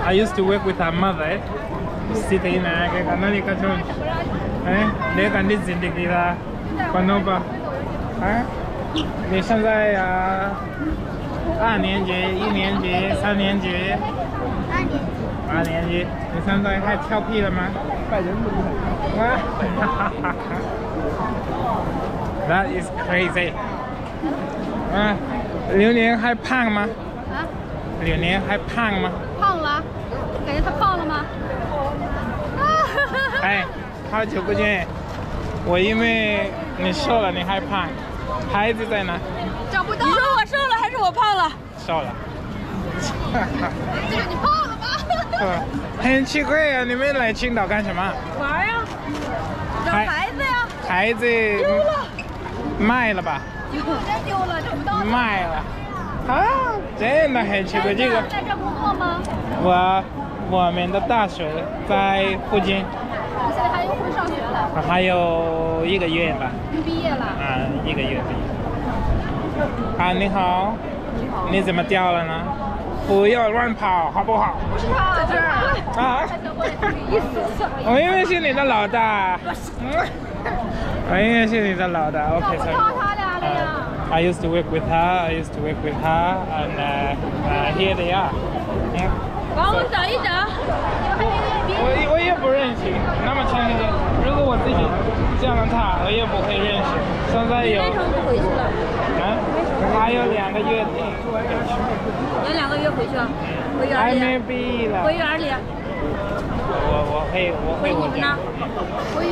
Speaker 1: I used to work with her mother. City 那个那里个就，哎，那个你认得给他，关东吧？哎，你现在呀？2年级、1年级、3年级。2年级。你现在还调皮了吗？That is crazy. 啊，榴莲还胖吗？
Speaker 4: 啊？
Speaker 1: 榴莲还胖吗？
Speaker 4: 胖了，感觉他胖了吗？
Speaker 1: 哎，好久不见，我因为你瘦了，你还胖，孩子在哪？
Speaker 4: 找不到。
Speaker 3: 你说我瘦了还是我胖了？
Speaker 1: 瘦了。
Speaker 4: 这个你胖了吧？
Speaker 1: 很奇怪啊！你们来青岛干什么？
Speaker 3: 玩呀，找孩子呀。
Speaker 1: 孩子
Speaker 3: 丢了，
Speaker 1: 卖了吧？
Speaker 4: 真丢了，找不到。
Speaker 1: 卖了，啊，真的很奇怪。这个
Speaker 4: 在这工作吗？
Speaker 1: 我们的大学在附近。
Speaker 4: 你现在还又回上学了？
Speaker 1: 还有1个月吧。
Speaker 4: 又毕业了？
Speaker 1: 啊，1个月毕业。啊，你好。
Speaker 4: 你好。
Speaker 1: 你怎么掉了呢？不要乱跑，好不好？
Speaker 4: 不是他，在这儿
Speaker 1: 啊！我因为是你的老大。我因为是你的老大。OK，
Speaker 4: 找不到他俩了呀。
Speaker 1: I used to work with her. I used to work with her, and here they are.
Speaker 3: 帮我找一找。
Speaker 1: 我也不认识，那么长时间，如果我自己见了他，我也不会认识。现在有。
Speaker 3: 为什么不回去了？
Speaker 1: 啊？还有2个月内回去。
Speaker 3: 有2个月回去啊？回园里。
Speaker 1: 还没毕业了。
Speaker 3: 回园里。
Speaker 1: 我会
Speaker 3: 回你们呢？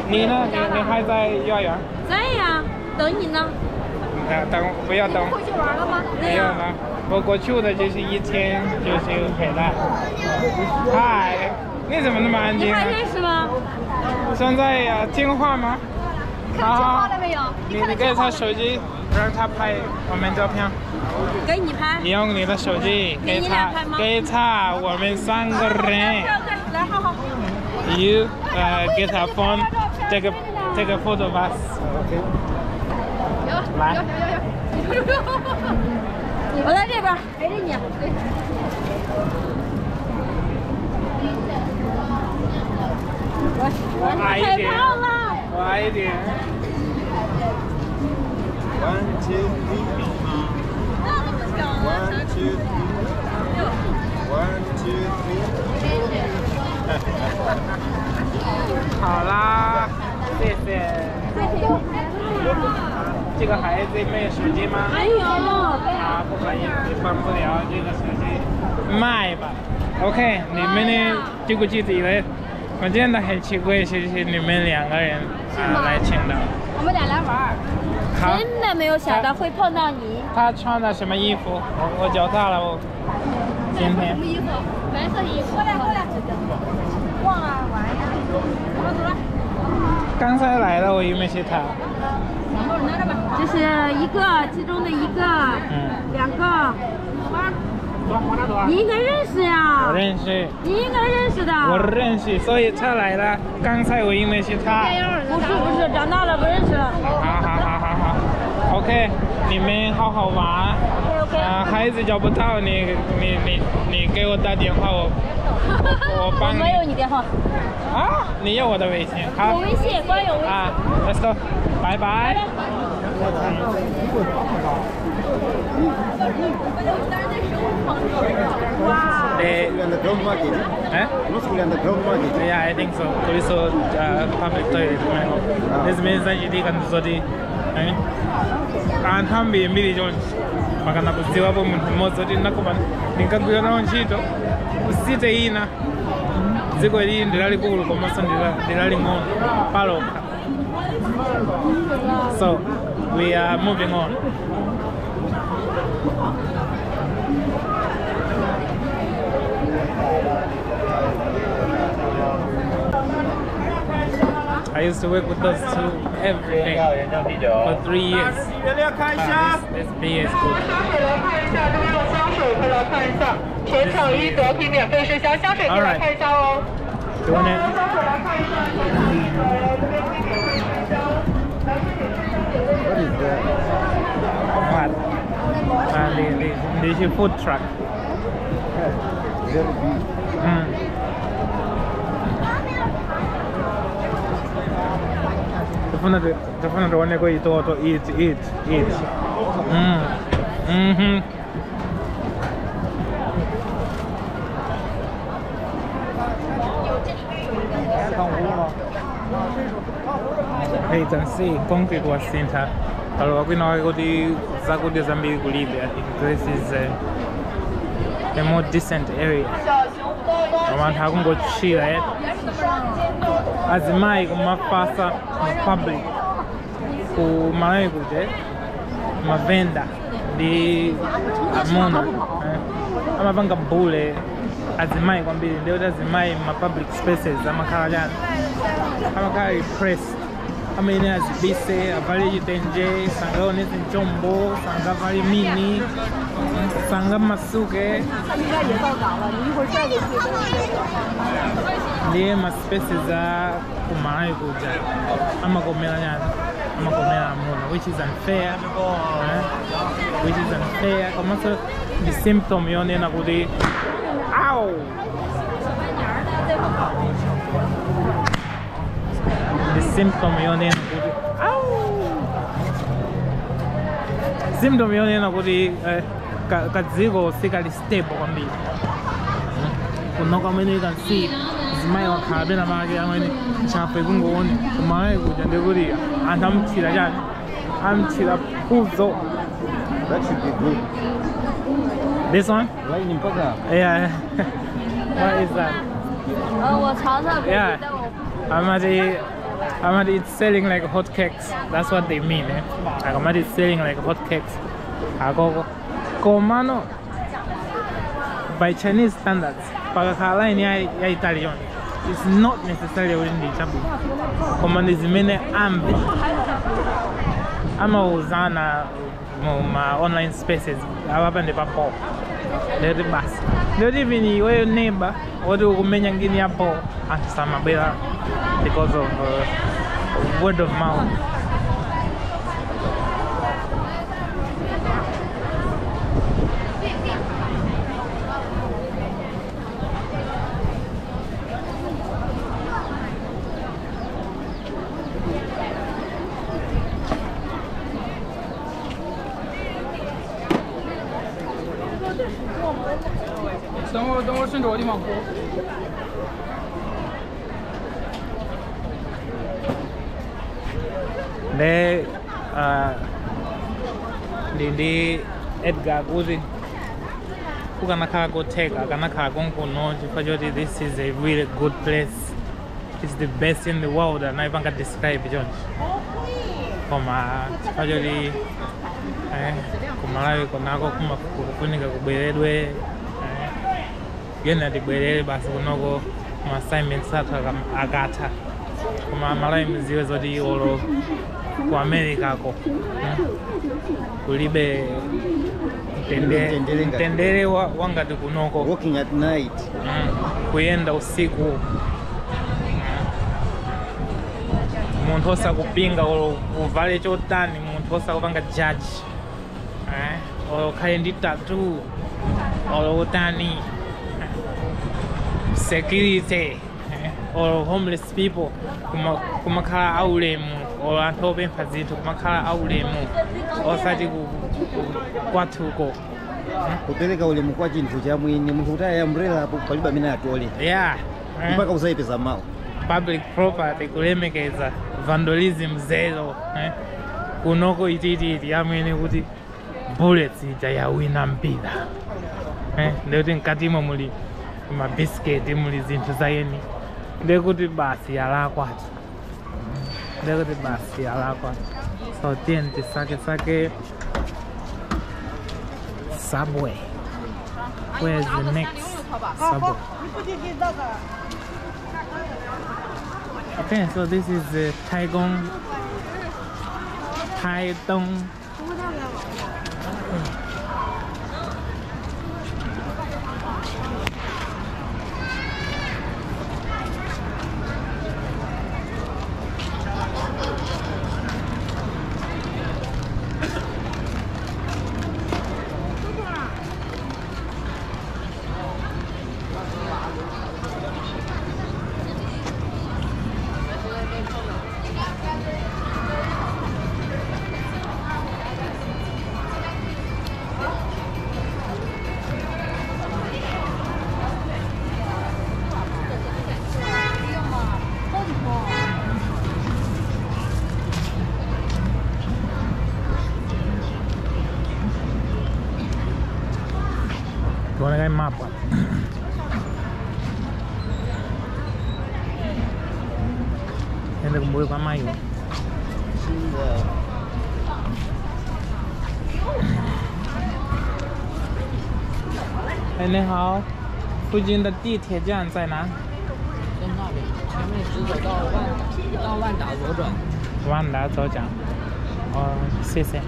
Speaker 1: 你呢？你还在幼儿园？
Speaker 3: 在呀，等你呢。
Speaker 1: 等不要等。
Speaker 4: 回去玩了吗？
Speaker 1: 没有了，我过去的就是一天就是回来。嗨，你怎么那么安静？
Speaker 3: 你还认识吗？
Speaker 1: 现在呀，听话吗？
Speaker 4: 看听话了没有？
Speaker 1: 你给他手机，让他拍我们照片。
Speaker 3: 给你拍。
Speaker 1: 你用你的手机给他，给他，我们3个人。
Speaker 3: 来，好好。
Speaker 1: You get her phone, take a photo of us. 来。
Speaker 3: 我在这边陪着你。
Speaker 1: 我矮一点。我矮一点。
Speaker 2: 1, 2, 3. 1, 2, 3. 1, 2, 3.
Speaker 1: 好啦，谢谢。这个孩子没有手机吗？
Speaker 3: 没有。
Speaker 1: 啊，不可以，你放不了这个手机，卖吧。OK，你们呢？这个具体的，我真的很奇怪，谢谢你们2个人啊来青岛。
Speaker 4: 我们俩来玩。
Speaker 3: 真的没有想到会碰到你。
Speaker 1: 他穿的什么衣服？我脚大了，我今天。
Speaker 4: 什么衣服？白色衣服。过来过来。逛啊玩呀。
Speaker 3: 走了走了。
Speaker 1: 刚才来了，我以为是他。
Speaker 3: 这是一个，其中的一个，两个。你应该认识呀。
Speaker 1: 我认识。
Speaker 3: 你应该认识的。
Speaker 1: 我认识，所以他来了。刚才我以为是他。
Speaker 3: 不是不是，长大了不认识了。
Speaker 1: 好好好好好 ，OK， 你们好好玩。
Speaker 3: OK。
Speaker 1: 啊，孩子找不到你，你给我打电话，我帮你。
Speaker 3: 我没有你电话。
Speaker 1: 啊，你有我的微信？好。
Speaker 3: 有微信，关有微信。
Speaker 1: 啊，Let's go， 拜拜。
Speaker 3: 哇。
Speaker 2: Underground market.
Speaker 1: Eh?
Speaker 2: Not fully underground market.
Speaker 1: Yeah, I think so. Also, public toilet. This means that you can do it. Eh? And hambi mbili Jones. Makana kuziwa po muntu mmodzi oti ndakoma ndinkagwira nawo ntchito kusite ina Dziko ili ndi lalikulu komanso ndi laling'ono palokha. So we are moving on. I used to work with those two every day for 3 years. This beer is good. All right. Do you want it?
Speaker 2: What is that?
Speaker 1: What? The food truck.
Speaker 2: Very big.
Speaker 1: Definitely want to go eat, eat, eat. Hey, you can see concrete was center. I think this is a more decent area. Azimayi kumafasa mu public ku Malawi kuje mavenda ndi amuna amapanga bule azimayi kwambiri ndiye kuti azimayi ma public spaces amakhala chani amakhala repressed amene azibise avale chitenje sangaonese mchombo sangavale mini sanga masuke ndiye ma spaces a ku Malawi kuja amakomera nyani amakomera amuna, which is unfair, which is unfair. Komanso the symptom yonena kuti ow the symptom yonena kuti ow symptom yonena kuti kadziko sikali stable kwambiri. Kunoko amene you can see zimayi wakhala pena pake amene ntchafu ikungoone ku Malawi kuja ndikuti anthu amthira chani amthira phuzo.
Speaker 2: That should be good.
Speaker 1: This one?
Speaker 2: Line mpaka.
Speaker 1: Yeah. What is that? Yeah. Amati, it's selling like hot cakes. That's what they mean, eh? Like Amati is selling like hot cakes. Agogo. Komano by Chinese standards, pakakhala line ya Italian. It's not necessarily within the chabu. Koma ndi zimene ambi amauzana mu online spaces awapa ndi papo. Ndeti basi. Ndeti even iweyo neighbor woti ukumenya ngini yapo anthu samabwera because of word of mouth. Ne ndi Edgar kuti kukanakhala kotheka akanakhala konkuno chifukwa choti this is a really good place, it's the best in the world anayipanga describe chonchi koma chifukwa choti ku Malawi konako kufunika kubweredwe yena tibwerere basi kunoko ma assignments athu akatha koma Malawi mziwe zoti olo ku America ko kulibe mtendere wangati kunoko
Speaker 2: walking at night
Speaker 1: kuyenda usiku munthu osakupinga olo uvale chotani munthu osakupanga judge olo ukhale ndi tattoo olo utani security or homeless people kumakhala aulemu or anthu opempha zinthu kumakhala aulemu osati kwathuko
Speaker 2: kupereka ulemu kwa chinthu chamwini munthu kuti aya umbrella apo palibe amene atole
Speaker 1: yeah
Speaker 2: mpaka usayipeza mawu
Speaker 1: public property kulemekeza vandalism zero kunoko itititi amene kuti bullets ija yawina mpira ndikuti mkatimo muli Mabisiketi muli zinthu zayeni. Ndekuti basi yalakwatu. Ndekuti basi yalakwa. So tiyeni tisake sake Subway. Where's the next Subway? Okay, so this is the Taigong. Taidong. Tione map. Ende kumbuyo kwa mayo. 哎，你好，附近的地铁站在哪？
Speaker 6: 在那边，前面直走到万达左转。
Speaker 1: 万达左转。哦，谢谢。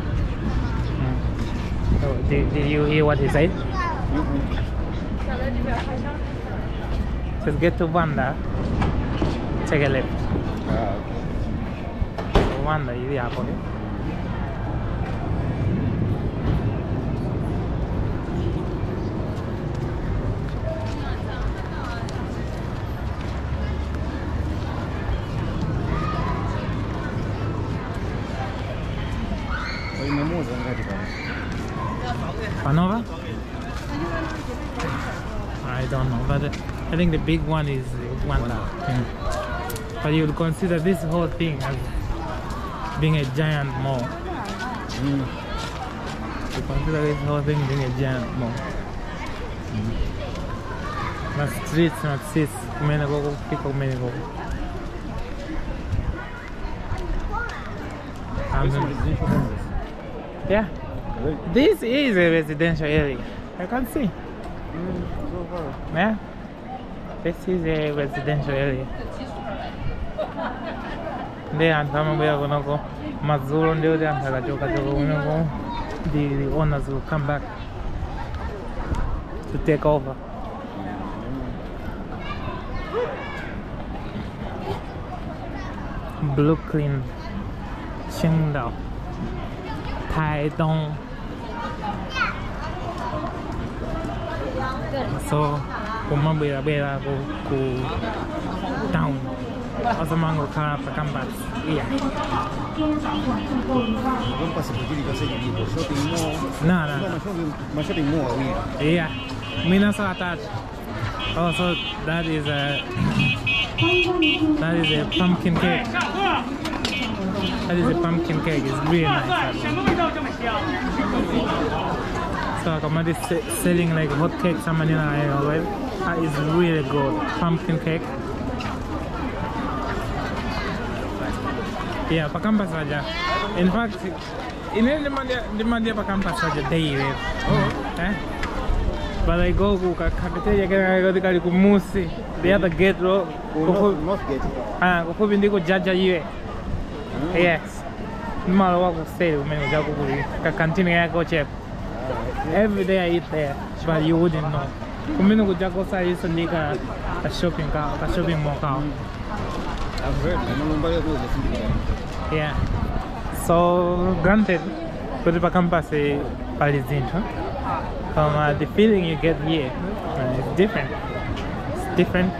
Speaker 1: 嗯。Did you hear what he said? Just get to Wanda, take a left. Okay. Wanda is the airport. Panova? I don't know, but I think the big one is Wanda. Mm. But you would consider this whole thing as being a giant mall. Mm. You consider this whole thing being a giant mall. Mm. Not streets, not seats. Yeah. This is a residential area. I can see. Yeah. This is a residential area. The owners will come back to take over. Brooklyn, Qingdao, Taidong. So kumabwera bwera ku town asamango khala pa campus. Yeah.
Speaker 2: Campus shopping mall.
Speaker 1: No, no.
Speaker 2: Shopping mall.
Speaker 1: Yeah. Mina attached. Oh, so that is a pumpkin cake. That is a pumpkin cake. It's really nice. So I'm selling like hot cake, right? That is really good. Pumpkin cake. Yeah, pa campus aja. In fact, in the pa campus aja daily. Eh? But I go to cafeteria, I go to Musi, the other gate road.
Speaker 2: North gate.
Speaker 1: Ah, go to Jaja Yue. Yes. Malo wa kuseli umene ujakukuli. Ka canteen yako chef. Every day I eat there, but you wouldn't know. Kumene kujakosa iso ndika a shopping ka shopping mall ka.
Speaker 2: I've heard.
Speaker 1: Yeah. So granted, kuti pa campus pali zinthu. The feeling you get here is different. It's different.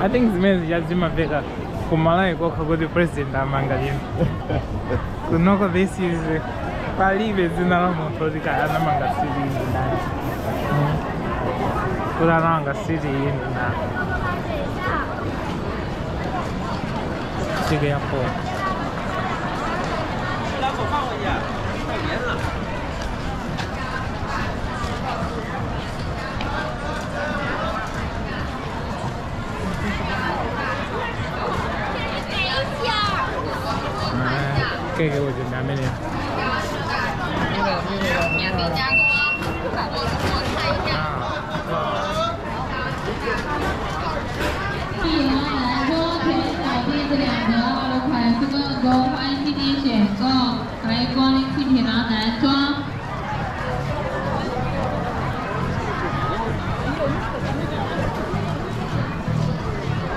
Speaker 1: I think zimene zijazimaveka Kumalawi kokha kuti president amanga chino. Kunoko this is palibe dzina la munthu oti kaya anamanga city iyi ndani. Kuti anamanga city iyi ndi ndani. 这个要破。这个我就难没了。
Speaker 4: 免费加工，我看一下。
Speaker 7: 一人来锅，甜小弟子2个，2块4个钩，欢迎进行选购，欢迎光临七品郎男装。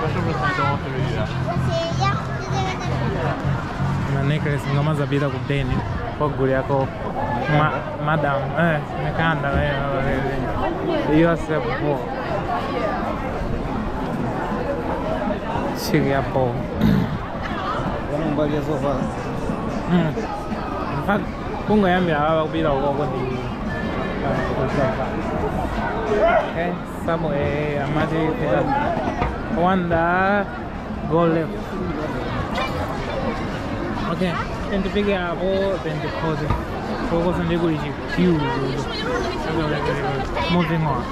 Speaker 1: 这是不是台东是不是？Na necklace ngoma za bida kudeni kwa yako madam mikanda yose bo chigi hapo
Speaker 2: wanaombalia sofa.
Speaker 1: In fact kungoyambira baba kubira ukoko ndi kusofa. Okay, somewhere amati wanda go left. Okay, then to pick up all then to pause it. Focus on the queue. Moving on.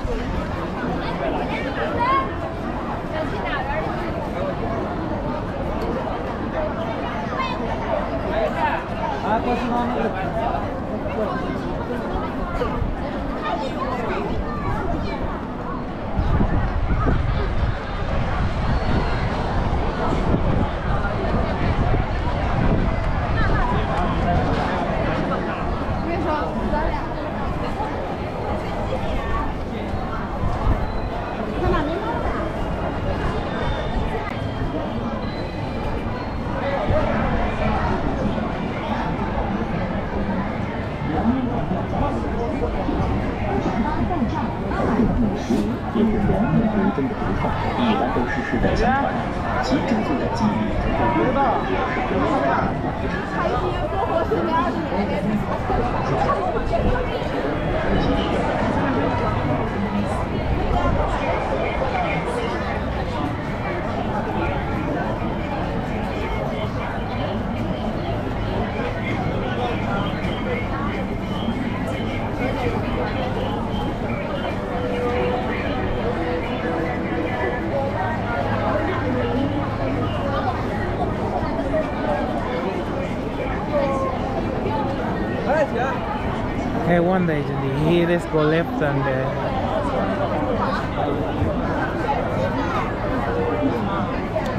Speaker 1: Okay, one day here, let's go left and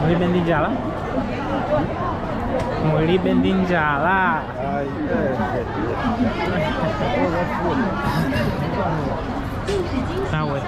Speaker 1: Mulibe ndi njala? Mulibe ndi njala. Nawe.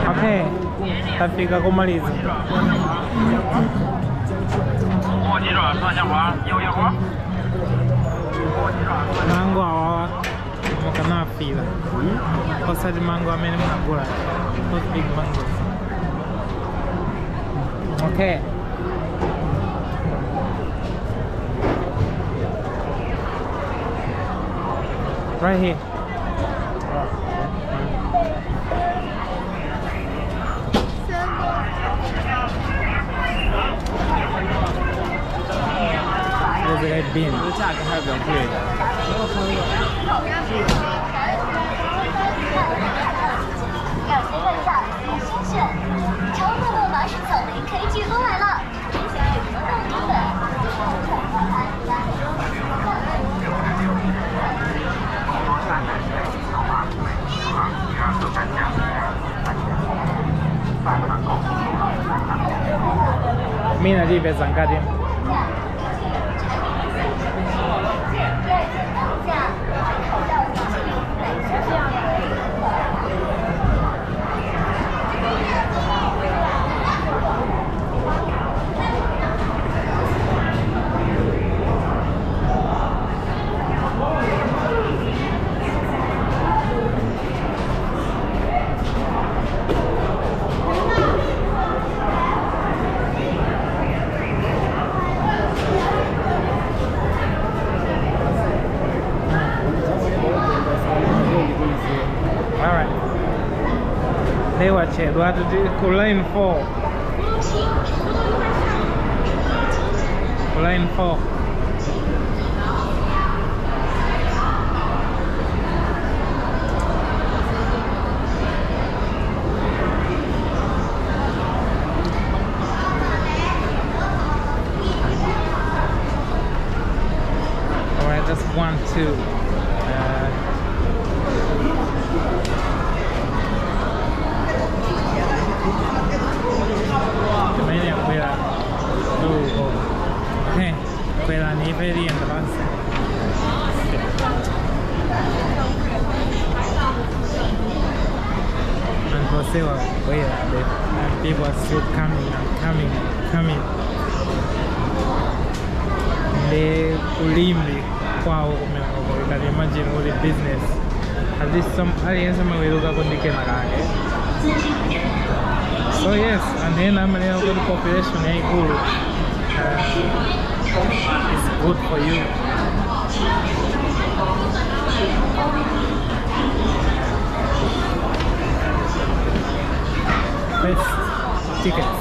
Speaker 1: Okay, tafika kumaliza. Mango awawa mukanafila. Osati mango amene munagula. Those big mangoes. Okay. Right here. There's Red bean.
Speaker 6: 价格还是比较贵的。
Speaker 1: Mina tipeza ngati Wachedwa ku line 4. Ku line 4. All right, that's 1, 2. People are still coming and coming and coming. They ulimbi kwao kumeneko. You can imagine all the business. At least some aliens amaweruka kundikena kake. So yes, and then I'm a good population yaikulu. It's good for you. Best tickets.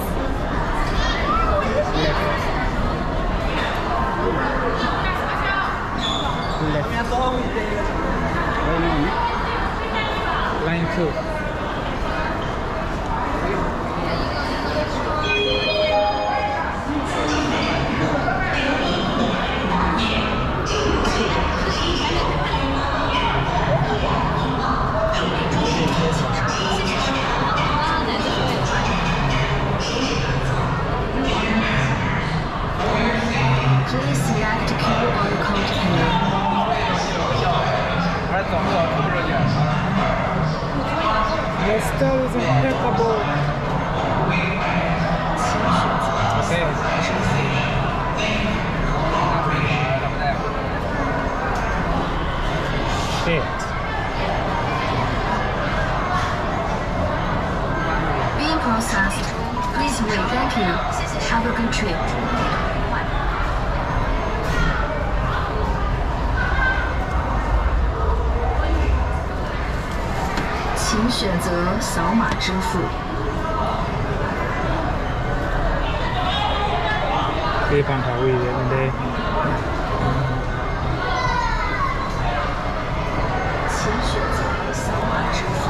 Speaker 1: Left. Left. Line 2.
Speaker 8: Please select QR code pay.
Speaker 1: Your style is impeccable. Okay. Shit.
Speaker 8: Being processed. Please wait. Thank you. Have a good trip. 请选择扫码支付。
Speaker 1: 可以帮他位对不对？
Speaker 8: 请选择扫码支付。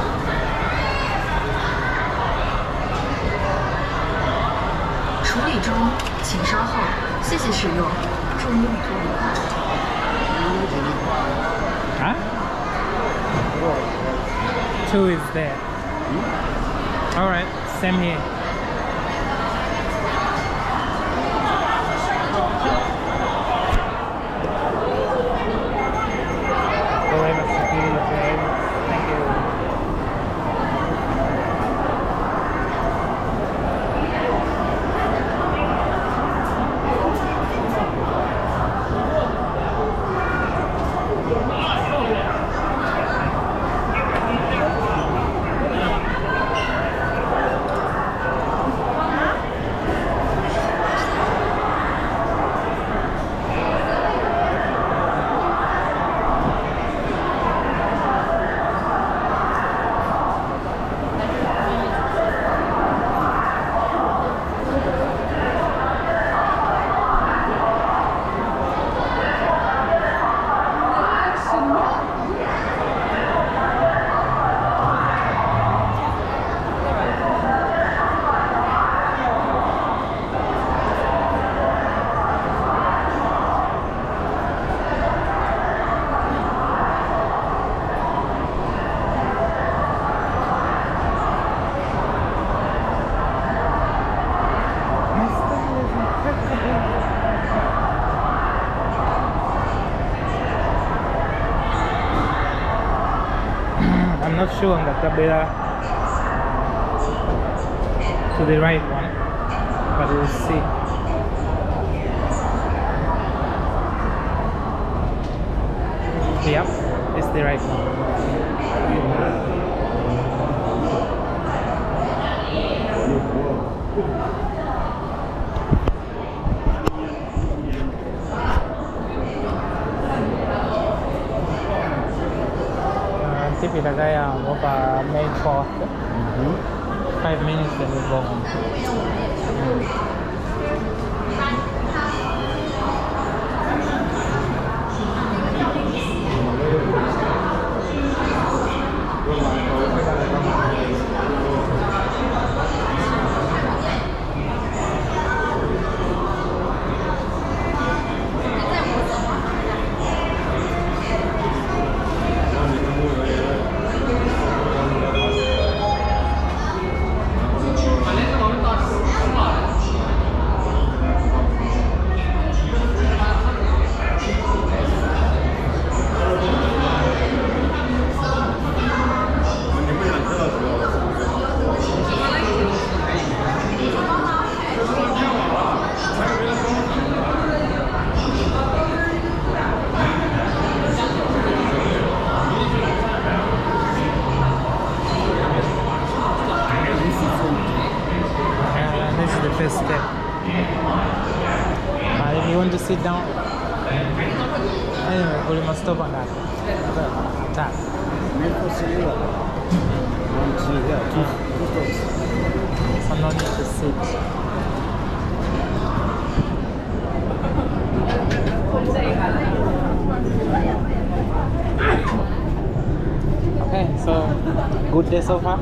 Speaker 8: 处理中，请稍后。谢谢使用，祝你旅途愉快。
Speaker 1: 啊？ 2 is there. All right, same here. Thank you. Not sure ngatabela to the right one, but we'll see. Yep, it's the right one. Tipita我把 May 4th. 5 minutes and we go home. First step. If you want to sit down, anyway, we must stop on that. Tap. So no need to sit. Okay, so good day so far.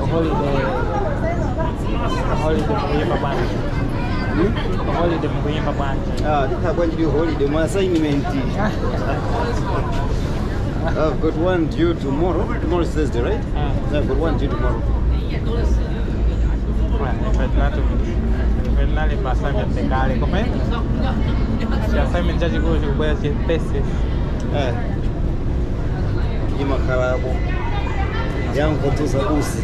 Speaker 1: Holiday. Holiday mkuyimba bwanji. Holiday mkuyimba bwanji.
Speaker 2: Ah, ndikha holiday my assignment. I've got one due tomorrow. Tomorrow is Thursday, right? So I've got one due tomorrow.
Speaker 1: Assignment chachikulu chikubwera chi thesis.
Speaker 2: Eh. Imakhalako. Yangotuza usi.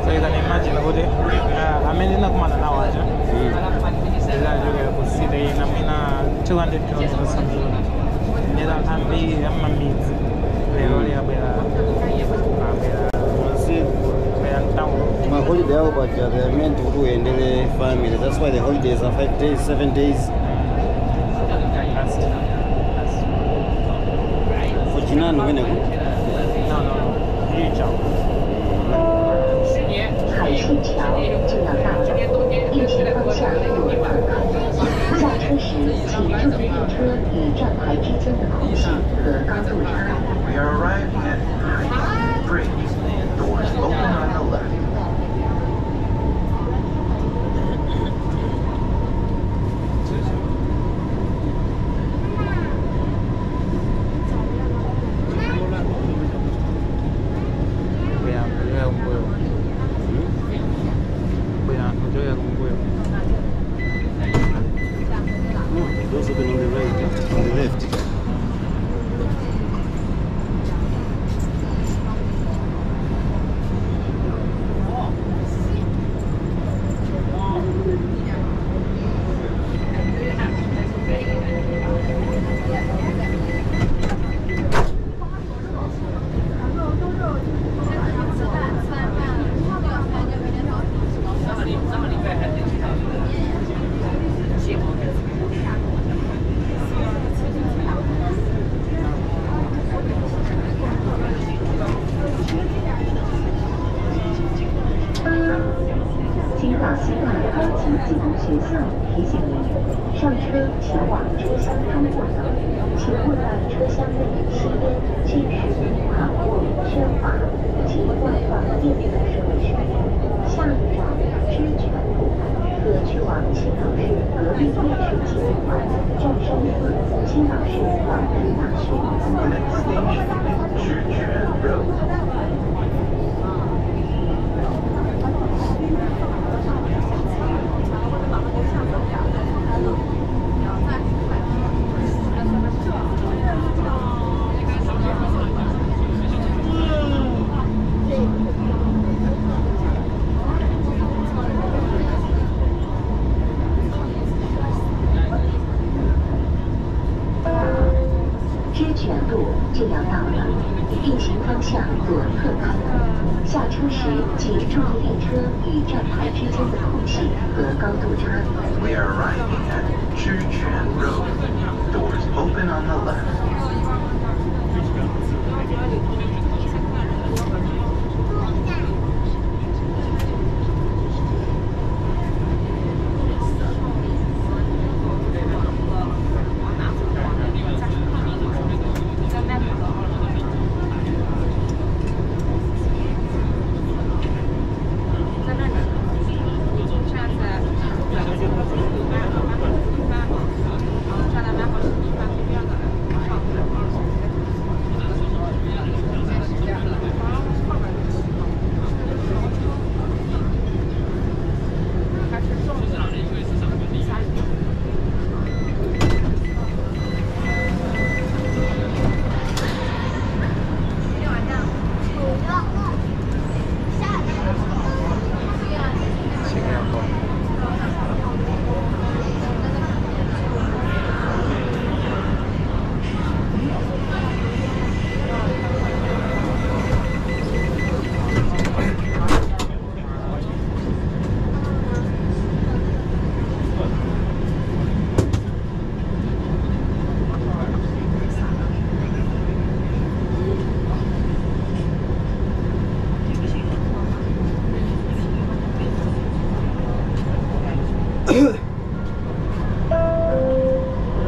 Speaker 1: So you can imagine kuti amene nakumana nawo aja ndilachokera ku city ina mwina 200 kilometers something ndera ambiri amamidzi lero liyabwera mtown.
Speaker 2: My holiday but they are meant to do and the family. That's why the holidays are 5 days, 7 days.
Speaker 1: That's
Speaker 2: For Jinan, when I go?
Speaker 1: No, no, no.
Speaker 9: 海信桥就要到了，运行方向左侧。下车时请注意列车与站牌之间的空隙和高度差。
Speaker 10: We are arriving at Haixin Bridge. Doors open on the left.
Speaker 2: Those open on the right, on the left.
Speaker 9: 高级技工学校提醒您，上车请往车厢中部走，请勿在车厢内吸烟、进食、躺卧、喧哗及外放电子设备。下一站知泉路，可去往青岛市革命烈士纪念馆、湛山寺、青岛市老人大学。
Speaker 10: The next station is Zhiquan Road.
Speaker 9: 知泉路就要到了，运行方向左侧开门。下车时请注意列车与站台之间的空隙和高度差。
Speaker 10: We are arriving at Zhiquan Road. Doors open on the left.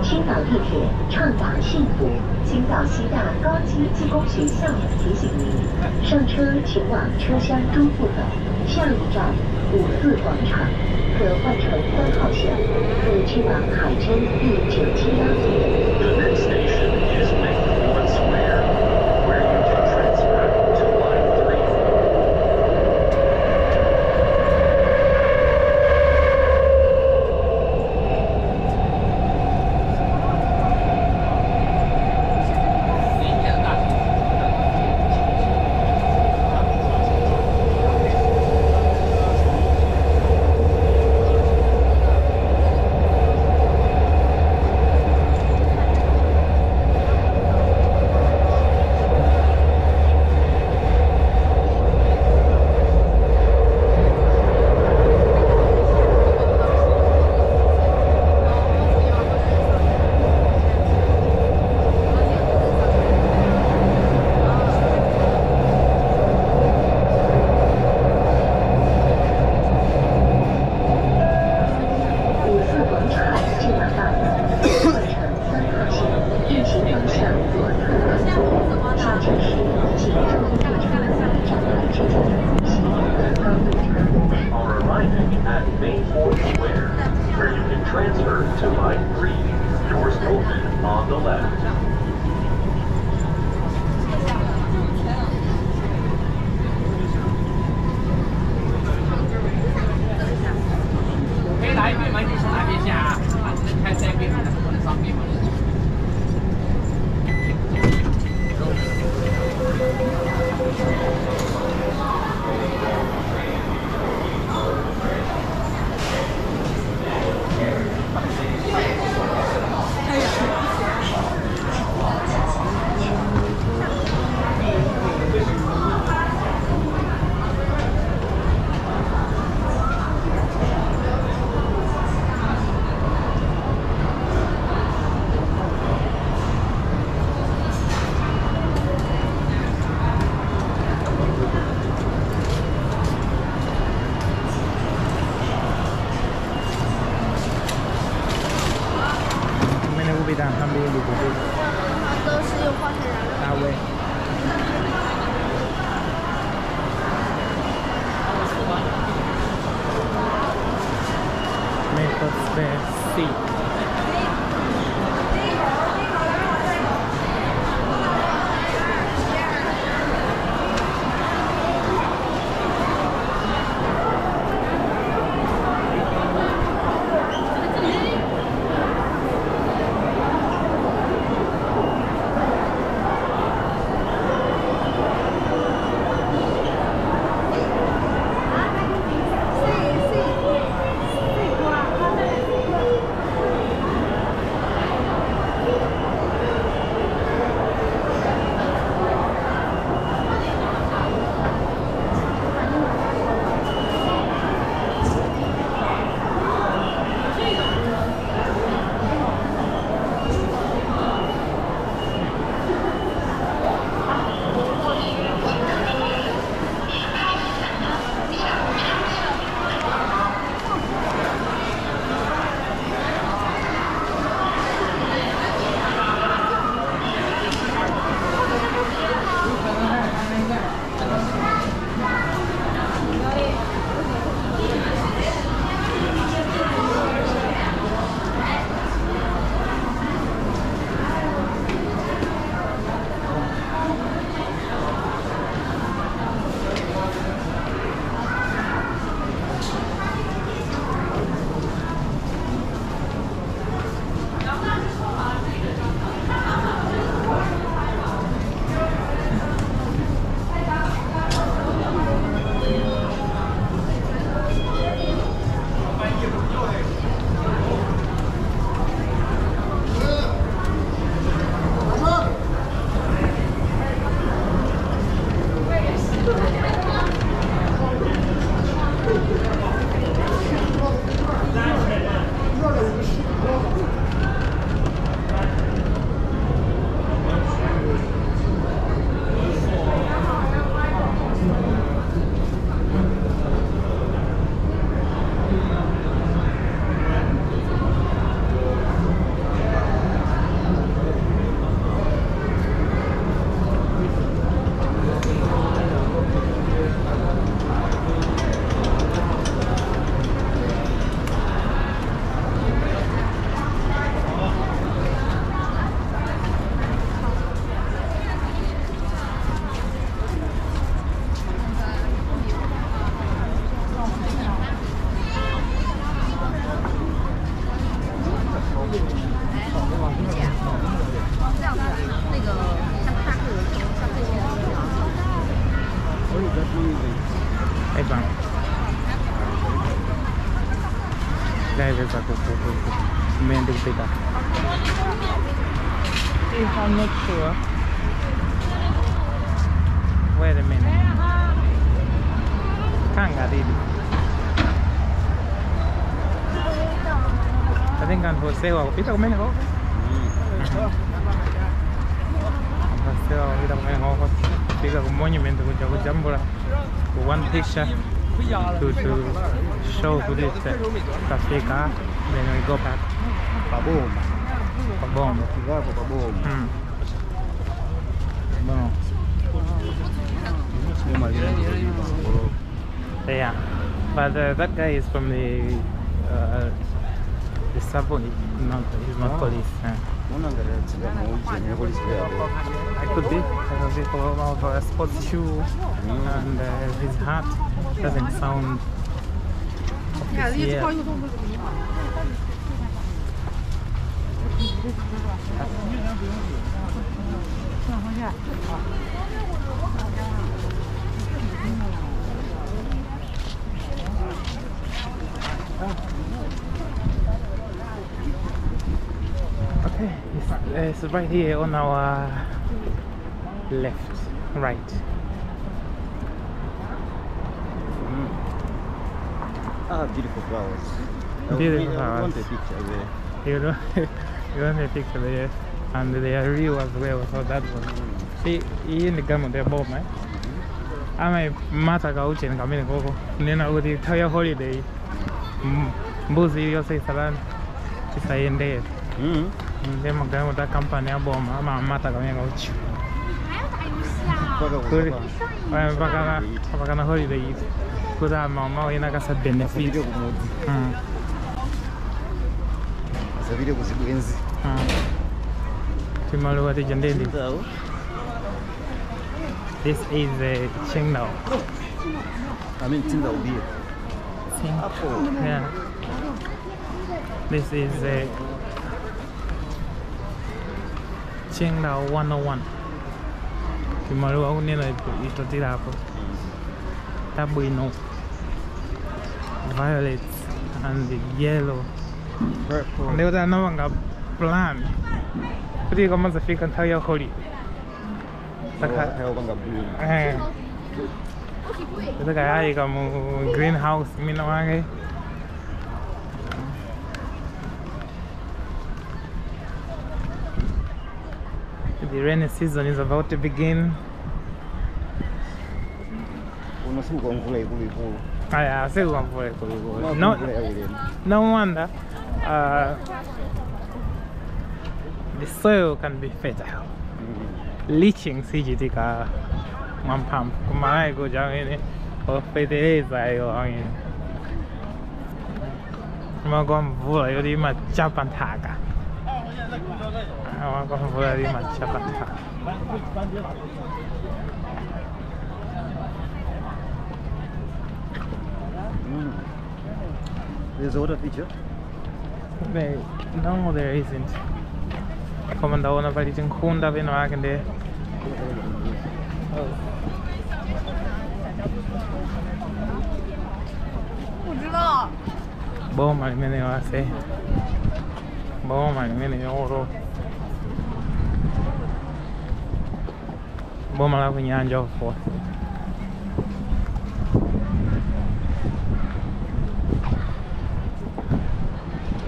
Speaker 10: 青岛地铁畅达幸福，青岛西大高级技工学校提醒您，上车请往车厢中部走。下一站五四广场，可换乘3号线，可去往海军1978公园。 The next station is May 4th Square, where you can transfer to Line 3.
Speaker 9: 五四广场就要到了，换乘3号线，运行方向左侧开门。下车时请注意列车与站台之间的空隙和高度差。
Speaker 10: Are arriving at May 4th Square, where you can transfer to Line 3. Doors open on the left.
Speaker 6: 可以拿一边吗？你是哪边下啊？他只能开3边，他不能上边嘛。
Speaker 9: 青
Speaker 1: Kumapita ambiri kupita.
Speaker 4: 都是用化石燃料。
Speaker 1: 大卫。Maple Space C. If I'm not sure. Wait a minute. Kanga didi. I think I'm Jose wa kupita kumene hoko. Jose wa kupita kumene hoko. Fika ku monument kuja kujambula one picture to show kuti tafika, then we go back.
Speaker 2: Paboma.
Speaker 1: Paboma.
Speaker 2: Kivapo paboma.
Speaker 1: No. Yeah, but that guy is from the subway. Not, he's not police. I could be. I could be for a sports shoe, and his hat doesn't sound official. Okay, it's right here on our left, right.
Speaker 2: Ah, beautiful flowers.
Speaker 1: Beautiful flowers.
Speaker 2: I want a picture there.
Speaker 1: You know, you want a picture there, and they are real as well. So that one. See, in the gamma they bought, man. I mata kauche ngamene koko. Nena kuti taya holiday. Mbuzi yose isalani. Isayende. Ndi magalimoto a kampani ya boma amamata kamene kauchi. Mpaka na holiday iti. Kuti amama wina kasa benefit.
Speaker 2: Asapite kuzibwenzi.
Speaker 1: Timaluwa tijandeni. This is a Qingdao.
Speaker 2: I mean Qingdao beer.
Speaker 1: Yeah. This is a Qingdao 101. Timaluwa unena itotira hapo. Tabuino. Violet and the yellow.
Speaker 2: Purple.
Speaker 1: Ndikuti anapanga plan. Kuti ikamazafika nthawi ya holiday. Ndikayayika mu greenhouse mina wake. The rainy season is about to begin. Aya, siku mvula ikulu. No, no wonder the soil can be fertile. Leaching sichitika mwamphamvu kumalayi kuja amene ofetereza iyo amene imagwa mvula yoti imachapa nthaka. Imagwa mvula yoti imachapa nthaka.
Speaker 2: There's a water feature?
Speaker 1: No, there isn't. Koma ndaona pali tinkhunda pena wake ndi. Boma limene wase. Boma limene yoro. Boma la kunyanja of course.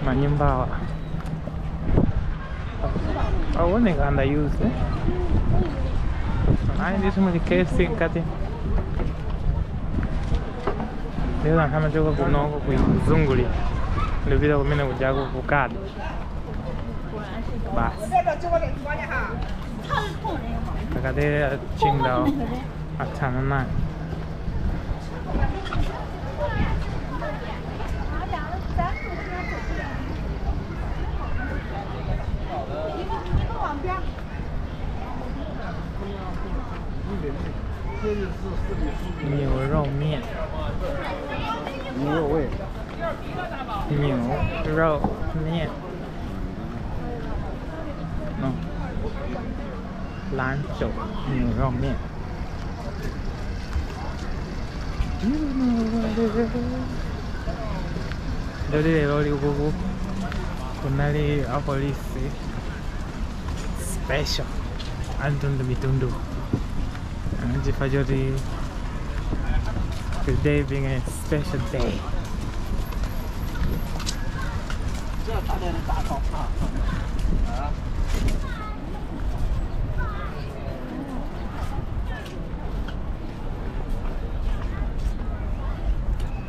Speaker 1: Manyumba awa aoneka underused, eh? Ayi ndithu muli KFC mkati. Lero anthu amachoka kunoko kuzungulira ndipita kumene kujako kukada basi takatere Qingdao athana naye. 牛肉面，
Speaker 2: 牛肉味，
Speaker 1: 牛肉面，兰州牛肉面。Ndoti lero likuku kunali apolisi special antundu mitundu. Chifukwa choti today being a special day.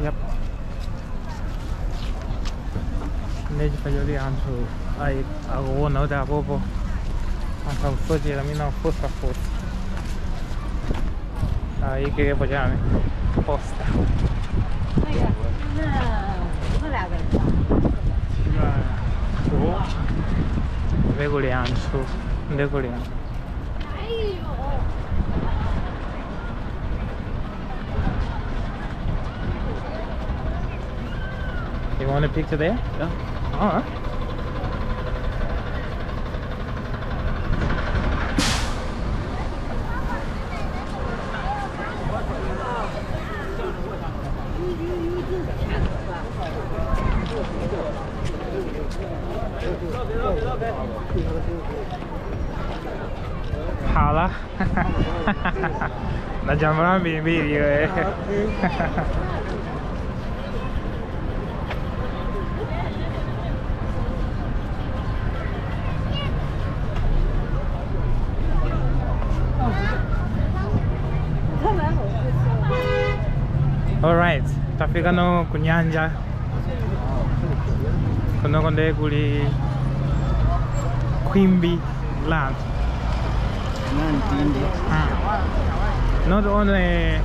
Speaker 1: Yep. Ndechifukwa choti anthu akuona kuti apopo anthu akusochera mina kufusafusa. Aí que eu vou chamar posta. You want a picture there?
Speaker 2: Yeah.
Speaker 1: All right. 好了，那讲不上比比了。Alright, tafika no kunyanja. Kuno konde kuli Khwimbi la anthu. Not only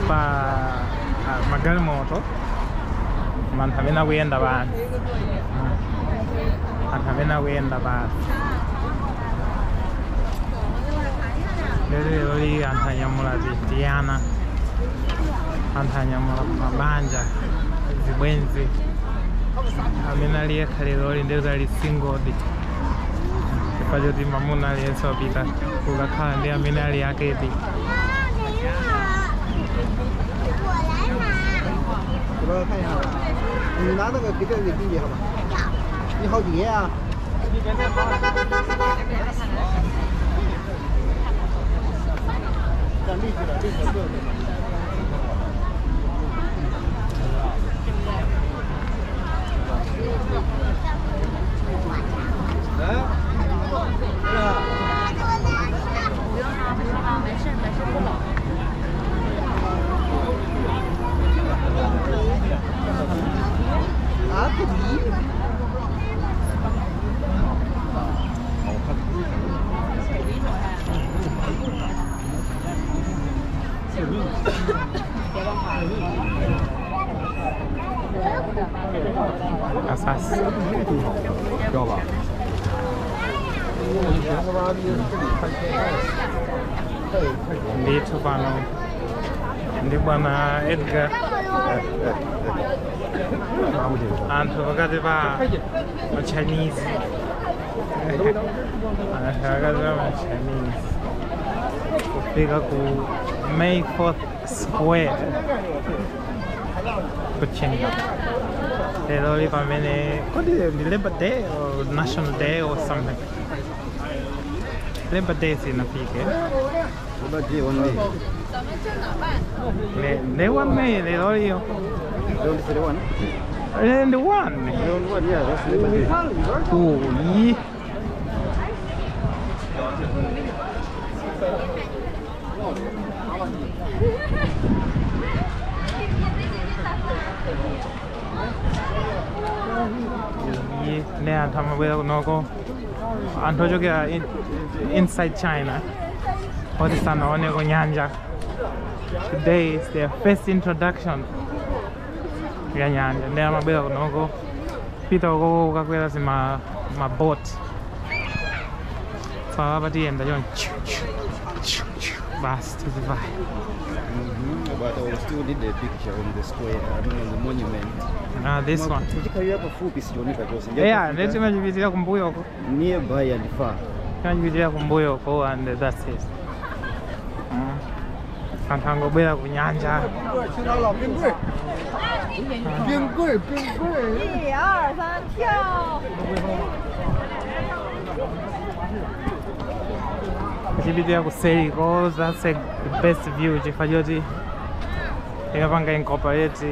Speaker 1: pa magalimoto, anthu amene akuyenda pansi, anthu amene akuyenda pansi. Lero lero anthu anyamula tiyana, anthu anyamula mabanja, zibwenzi. Amene ali yekha lero ndi ali single chifukwa choti mamuna aliyense wapita kukakhala ndi amene ali aketi.
Speaker 2: 我看一下，你拿那个给这个弟弟好吧？你好几个啊？这立起来，立起来。
Speaker 4: 没事没事，不冷。
Speaker 2: 啊，不低。
Speaker 1: Asas.
Speaker 2: 要吧？
Speaker 1: Ndithu pano ndi bwana Edgar. Anthu pakati pa ma Chinese, anthu pakati pa ma Chinese kufika ku May 4th Square ku Qingdao. Lero li pamene kodi ndi Labor Day or National Day or something. Labor Day sinafike.
Speaker 2: Labor Day 1 May.
Speaker 1: Ne 1 May lero liyo.
Speaker 2: Lero
Speaker 1: 1. And 1.
Speaker 2: 1, yeah, that's Labor Day.
Speaker 1: 5 1 ne anthu amabwera kunoko, anthu ochokera inside China oti sanaoneko nyanja. Today is their first introduction ya nyanja. Ndi amabwera kunoko pita ukoko kukakwera zima maboat. So apa tiyenda chonchi basi tizivaya.
Speaker 2: But I will still need a picture on the square, I mean on the monument.
Speaker 1: Ah, this one. Yeah, ndimachipitira kumbuyo uko.
Speaker 2: Nearby and far.
Speaker 1: Timachipitira kumbuyo uko and that's it. Anthu angobwera ku nyanja.
Speaker 2: 冰棍，冰棍。
Speaker 4: 1、2、3，跳！
Speaker 1: Kuchipitira kuseliko, that's the best view chifukwa choti imapanga incorporate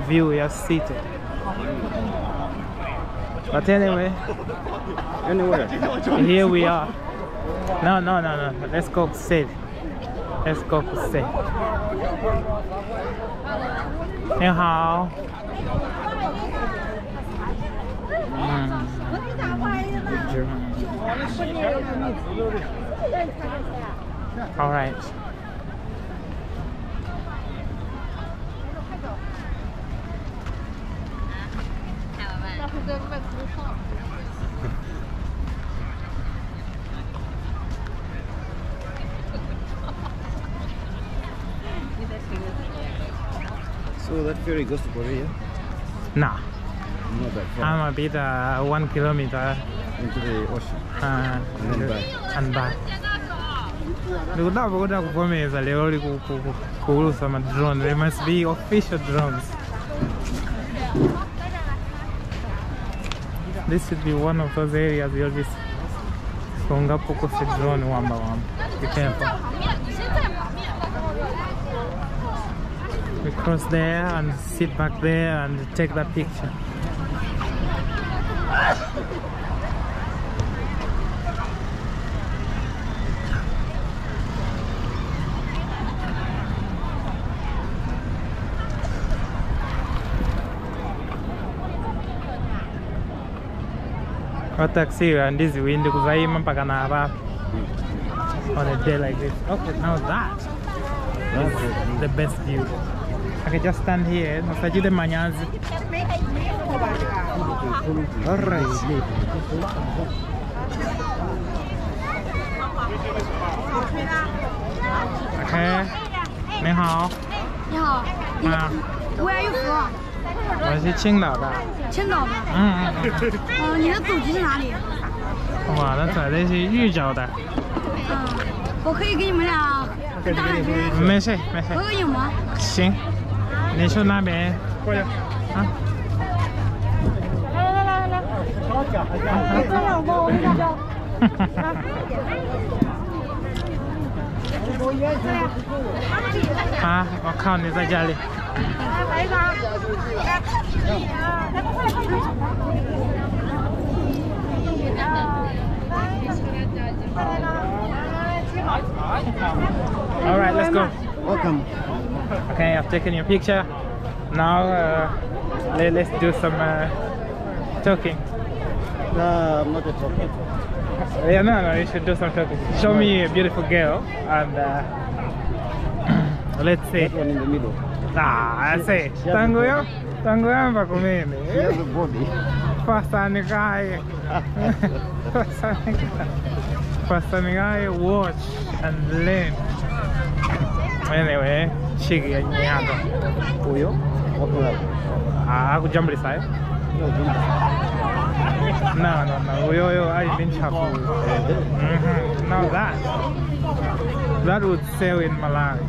Speaker 1: view ya city. But anyway, here we are. No. Let's go kuseli. Let's go kuseli. 你好。All right.
Speaker 2: So that ferry goes to Korea?
Speaker 1: Nah.
Speaker 2: Not that far.
Speaker 1: I'm a bit 1 kilometer
Speaker 2: into the ocean. And then back.
Speaker 1: And back. Ndikudabwa kuvomeza lero kuulusa ma drone. They must be official drones. This should be one of those areas you'll just sungapukuse drone wamba wamba. Be careful. We cross there and sit back there and take that picture. Wa taxi ndiziwindi kuzaima mpaka na hapa on a day like this. Okay, now that is the best view. I can just stand here. Nasajide manyazi.
Speaker 2: All right.
Speaker 1: Okay. 你好。
Speaker 4: 你好。
Speaker 1: 啊。
Speaker 4: Where are you from?
Speaker 1: 我是青岛的。
Speaker 4: 青岛的。
Speaker 1: 嗯嗯。
Speaker 4: 你的祖籍是哪里？
Speaker 1: 我的祖籍是豫州的。
Speaker 4: 嗯，我可以给你们俩打两句。
Speaker 1: 没事没事。
Speaker 4: 合个影吗？
Speaker 1: 行，你去那边过去。啊。
Speaker 4: 来来来来来。来，我帮我跟你讲。
Speaker 1: 啊！我靠，你在家里。
Speaker 4: 来一个。来，快来快来。
Speaker 1: All right, let's go.
Speaker 2: Welcome.
Speaker 1: Okay, I've taken your picture. Now let's do some talking.
Speaker 2: No, I'm not a talker.
Speaker 1: Yeah, no, you should do some talking. Show me a beautiful girl and let's see.
Speaker 2: That one in the middle.
Speaker 1: Ah, I see. Tango tangoyamba kumene.
Speaker 2: She has a body.
Speaker 1: Fasanigai. Fasanigai, watch and learn. Anyway, chigi ya nyago.
Speaker 2: Uyo? Wakulabo.
Speaker 1: Ah, kujambulisa eh? No, no, no. Uyo, I've been chafu. Now that would sell in Malawi.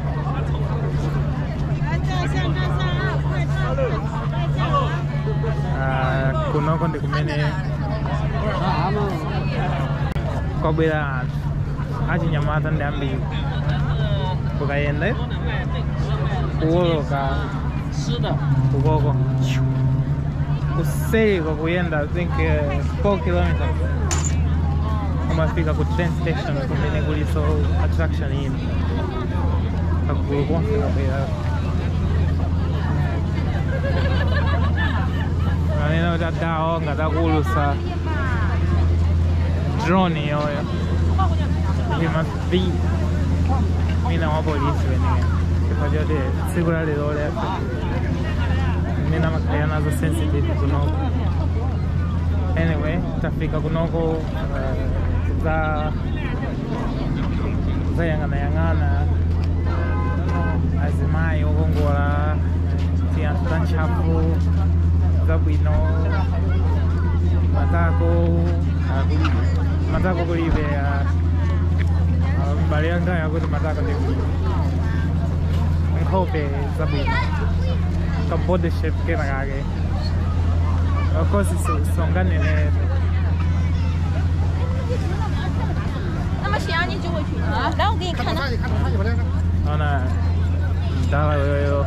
Speaker 1: Kunoko ndi kumene kwabwera anthu achinyamata ndi ambiri kukayenda kuwoloka kukoko kuseyiko kuyenda I think 4 kilometers umafika ku train station kumene kuliso attraction ino kagulu konse kabwera manena kuti adawo ngatakuulusa drone yoyo. He must be mina wa polisi wenyewe chifukwa tsiku la lero mina makhala nazo sensitive kunoko. Anyway, tafika kunoko zayang'anayang'ana azimayi okongola tiyanthu ta ntchafu zabwino matako matako kulibe mbali yanga yakuti matako ndi kulibe nkhope zabwino ka body shape kena kake. Of course songanene. Ona ndala yoyo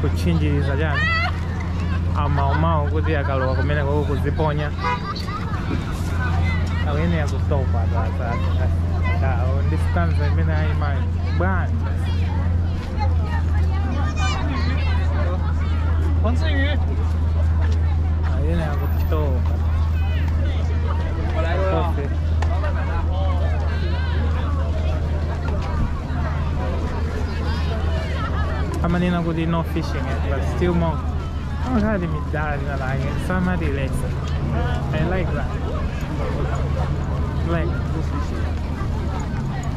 Speaker 1: kuchinjiriza chani amaumau kuti akalowa kumene koko kuziponya awene yakutopa ndi stanza imene ayimayi bwanji. Awene yakutopa. Amanena kuti no fishing, but still more. I somebody less. I like that. Like,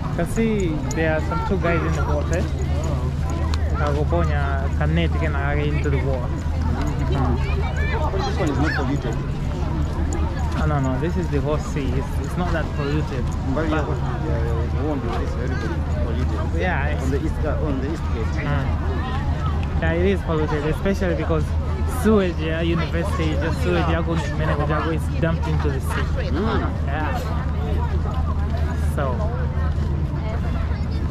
Speaker 1: you can see there are some two guys in the water. Akaponya kanet kena into the water.
Speaker 2: This one is not polluted.
Speaker 1: Oh, no, no, this is the whole sea. It's not that polluted.
Speaker 2: But yeah, it won't be. It's very polluted.
Speaker 1: Yeah,
Speaker 2: on the east gate.
Speaker 1: Yeah, it is polluted, especially because sewage, yeah, university, just sewage is dumped into the sea. Yeah. So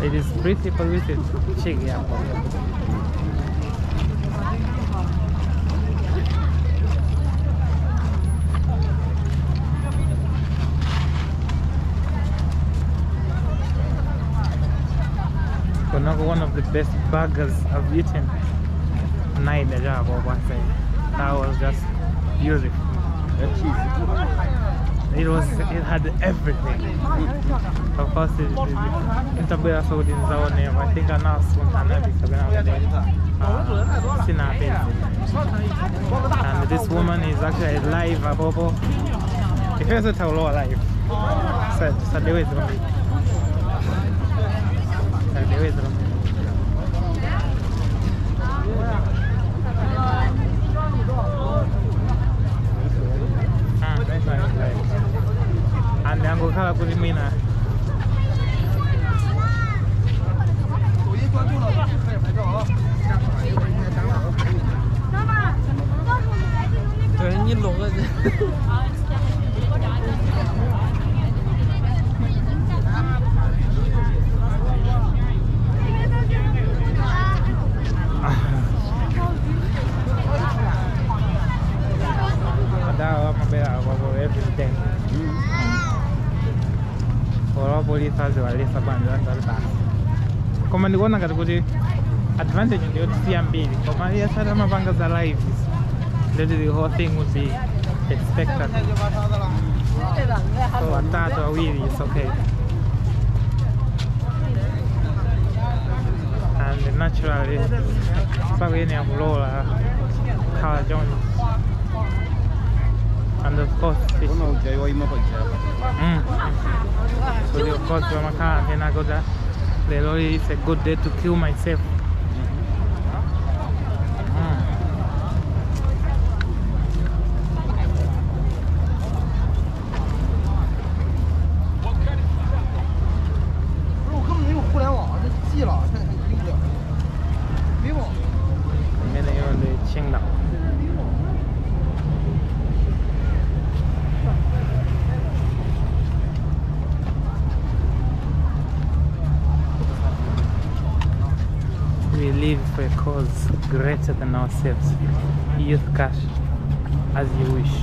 Speaker 1: it is pretty polluted. Yeah. One of the best burgers I've eaten. That was just beautiful.
Speaker 2: That cheese.
Speaker 1: It had everything. Of course, intabwera so kuti ndizaone. I think anasuntanabikabena. And this woman is actually live abobo. If you tell live, so and angokhala kuti mwina
Speaker 6: 对你弄个
Speaker 1: police aziwalisa banja vanhu koma ndikuona ngati kuti advantage ndiyotisiya mbiri koma iyasati amapanga za live ndeti the whole thing would be a spectacle. So atatu awiri is okay. And naturally sakuyenera kulola khala choncho. And of course, so of course, then I go there. It's a good day to kill myself. We live for a cause greater than ourselves. Youth cash as you wish.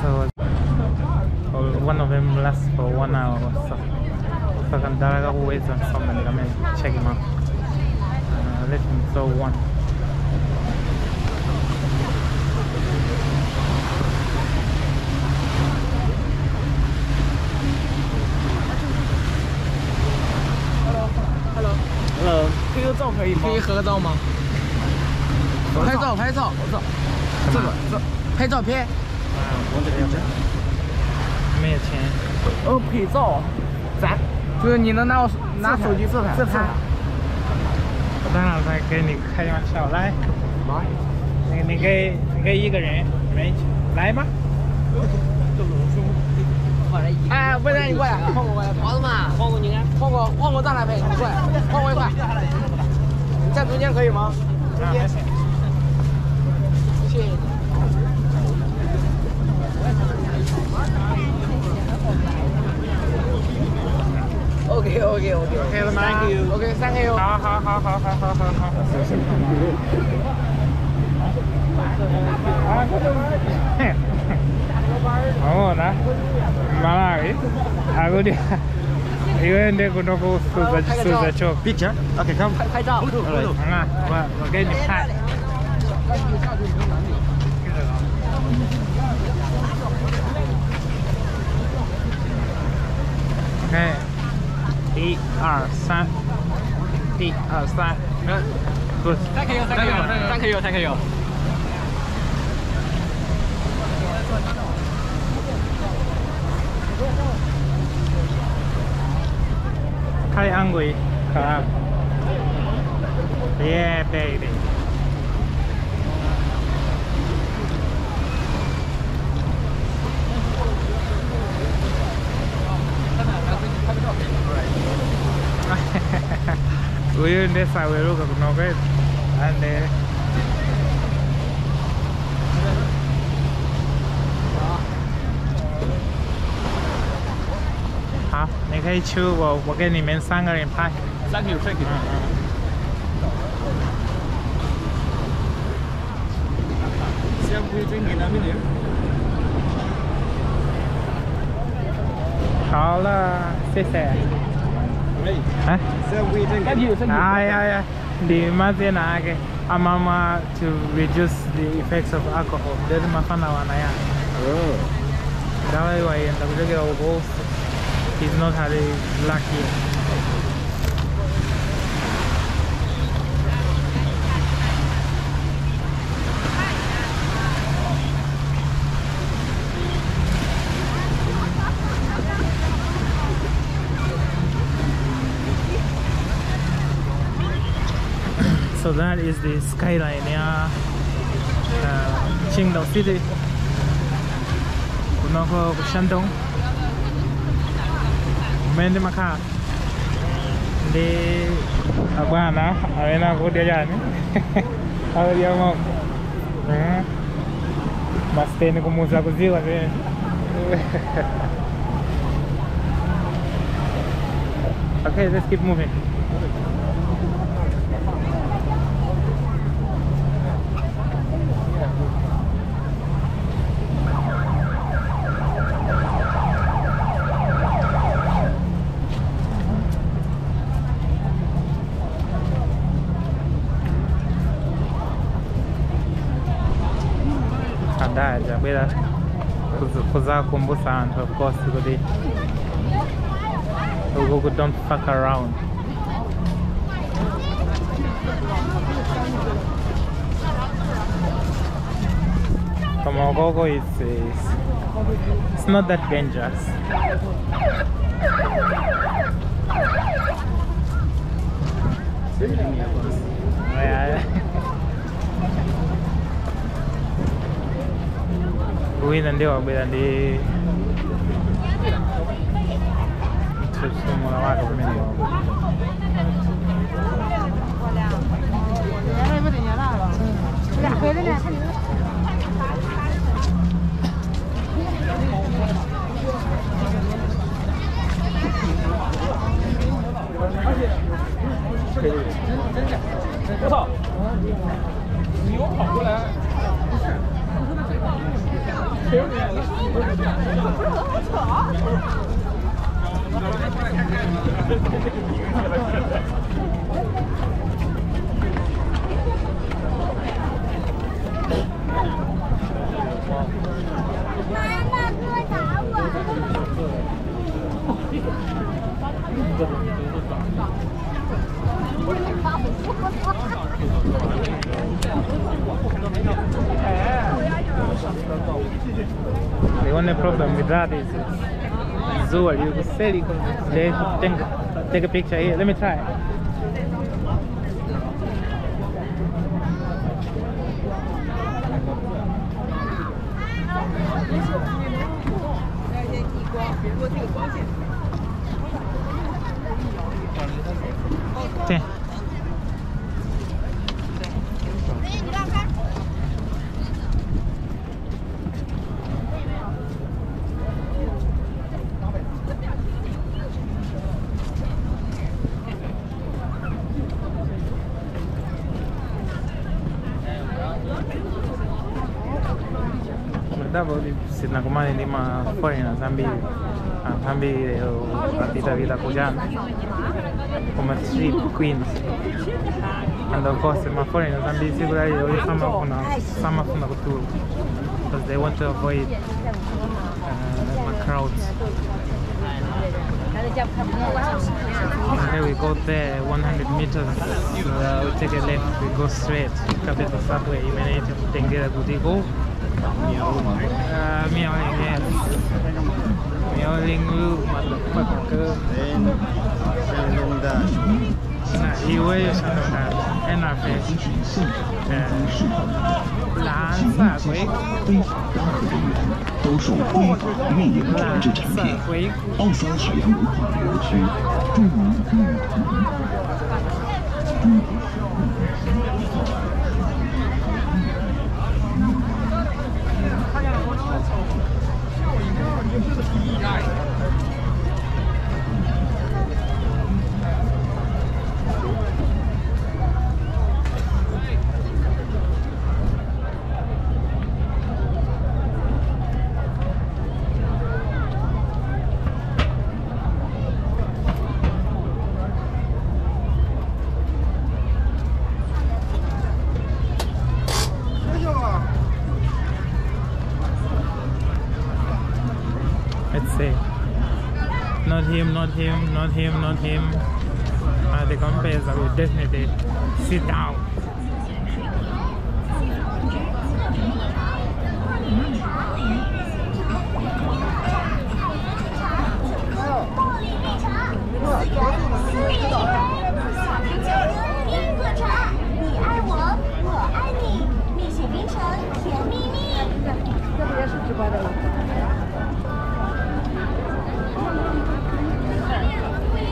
Speaker 1: So one of them lasts for 1 hour or so. So I can wait on somebody, come and check him out. Let him throw one.
Speaker 6: Hello， 可以照可以吗？可以合个照吗？拍照拍照，这个这拍照片。
Speaker 1: 没有钱。
Speaker 6: 哦，拍照，咱就是你能拿我拿手机自拍。自拍。
Speaker 1: 我当然在跟你开玩笑，来，你给一个人，没来吧。
Speaker 6: 哎，不然你过来，换我过来，黄嘛，黄哥你看，黄哥咱俩拍，你过来，黄哥一块，你站中间可以吗？中间。谢谢你。OK OK OK
Speaker 1: OK 了吗？Thank you。
Speaker 6: OK， 3个哟。
Speaker 1: 好好好好好好好好。哦，那。Malawi, akuti iwe ndi kuno kusuza chisuza cho
Speaker 2: picture. Okay, come.
Speaker 6: 拍照。
Speaker 1: 啊，我给你拍。OK， 1、2、3， 1、2、3，不，
Speaker 6: 三可以，三可以，三可以，三可以。
Speaker 1: Kali angry, yeah, baby. Uyu ndesaweruka kunoka and 好，你可以去我给你们3个人拍。
Speaker 6: Thank you, thank you.
Speaker 1: 好了，谢谢。哎，
Speaker 2: Thank you, thank you.
Speaker 1: 哎呀呀，你们在哪个？ Amama to reduce the effects of alcohol. Ndeti mafana wana yani.
Speaker 2: Oh.
Speaker 1: Ndawa wayenda kuchokera uko. He's not had a luck yet. So that is the skyline ya Qingdao City. Kunoko ku Shandong. Kumene makhala ndi abwana amene akudya chani akudya ng'ombe. Masiteni kumuza kuziwa zimene. Okay, let's keep moving. Ndabwera kuzakumbusa anthu, of course, kuti uku don't fuck around. Koma ukoko it's not that dangerous. Yeah. Wina ndio wabwera ndi mthutsumula wake kumene.
Speaker 6: 我操！你给我跑过来！
Speaker 4: 妈妈，哥打我！
Speaker 1: The only problem with that is Zua, you could say you can take a picture here. Let me try. Sinakumane ndi ma foreigners ambiri, anthu ambiri apitapita kuchana kuma street queens, and of course ma foreigners ambiri tsiku lalero samafuna kutuluka because they want to avoid ma crowds. Okay, we go there 100 meters, we take a left, we go straight kapita subway imene itikutengera kutiko Miaoling, yes. Miaoling Lu, motherfucker.
Speaker 2: Shandong Dash.
Speaker 1: 那一位山东大学，那边，蓝色鬼。
Speaker 11: 非法搭客人员兜售非法运营船只产品。奥桑海洋文化旅游区，著名旅途。
Speaker 1: him, not him, not him, not him. The compares will definitely sit down.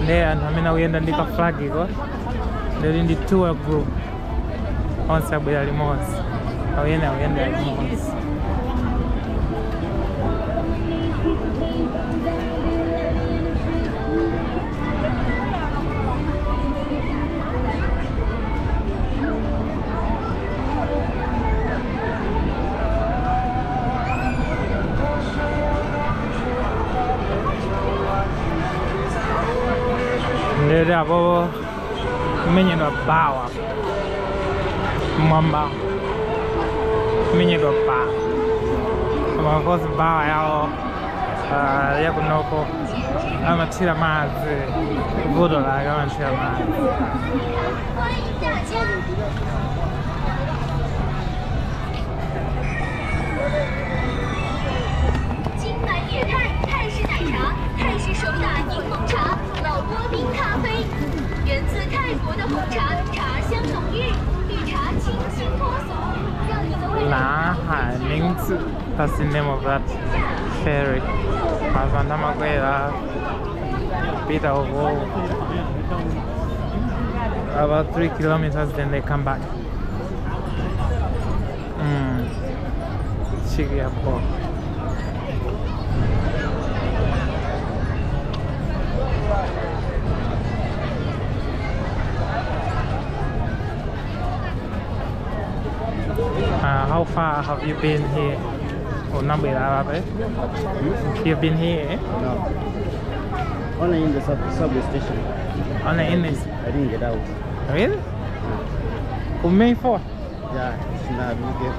Speaker 1: There, and I mean, we end the flag, they're in the tour group. On Saturday, we end the Ndere menyedwa bawa mwamba menyedwa ba amakosi bawa yao yakunoko amathira madzi vuto lake amathira madzi. 南海明治, that's the name of that ferry. About 3 kilometers, then they come back. Shigeapo. How far have you been here? Oh, you've been here?
Speaker 2: No. Only in the subway station.
Speaker 1: Only in this?
Speaker 2: I didn't get out.
Speaker 1: Really? May 4?
Speaker 2: Yeah, it's not really.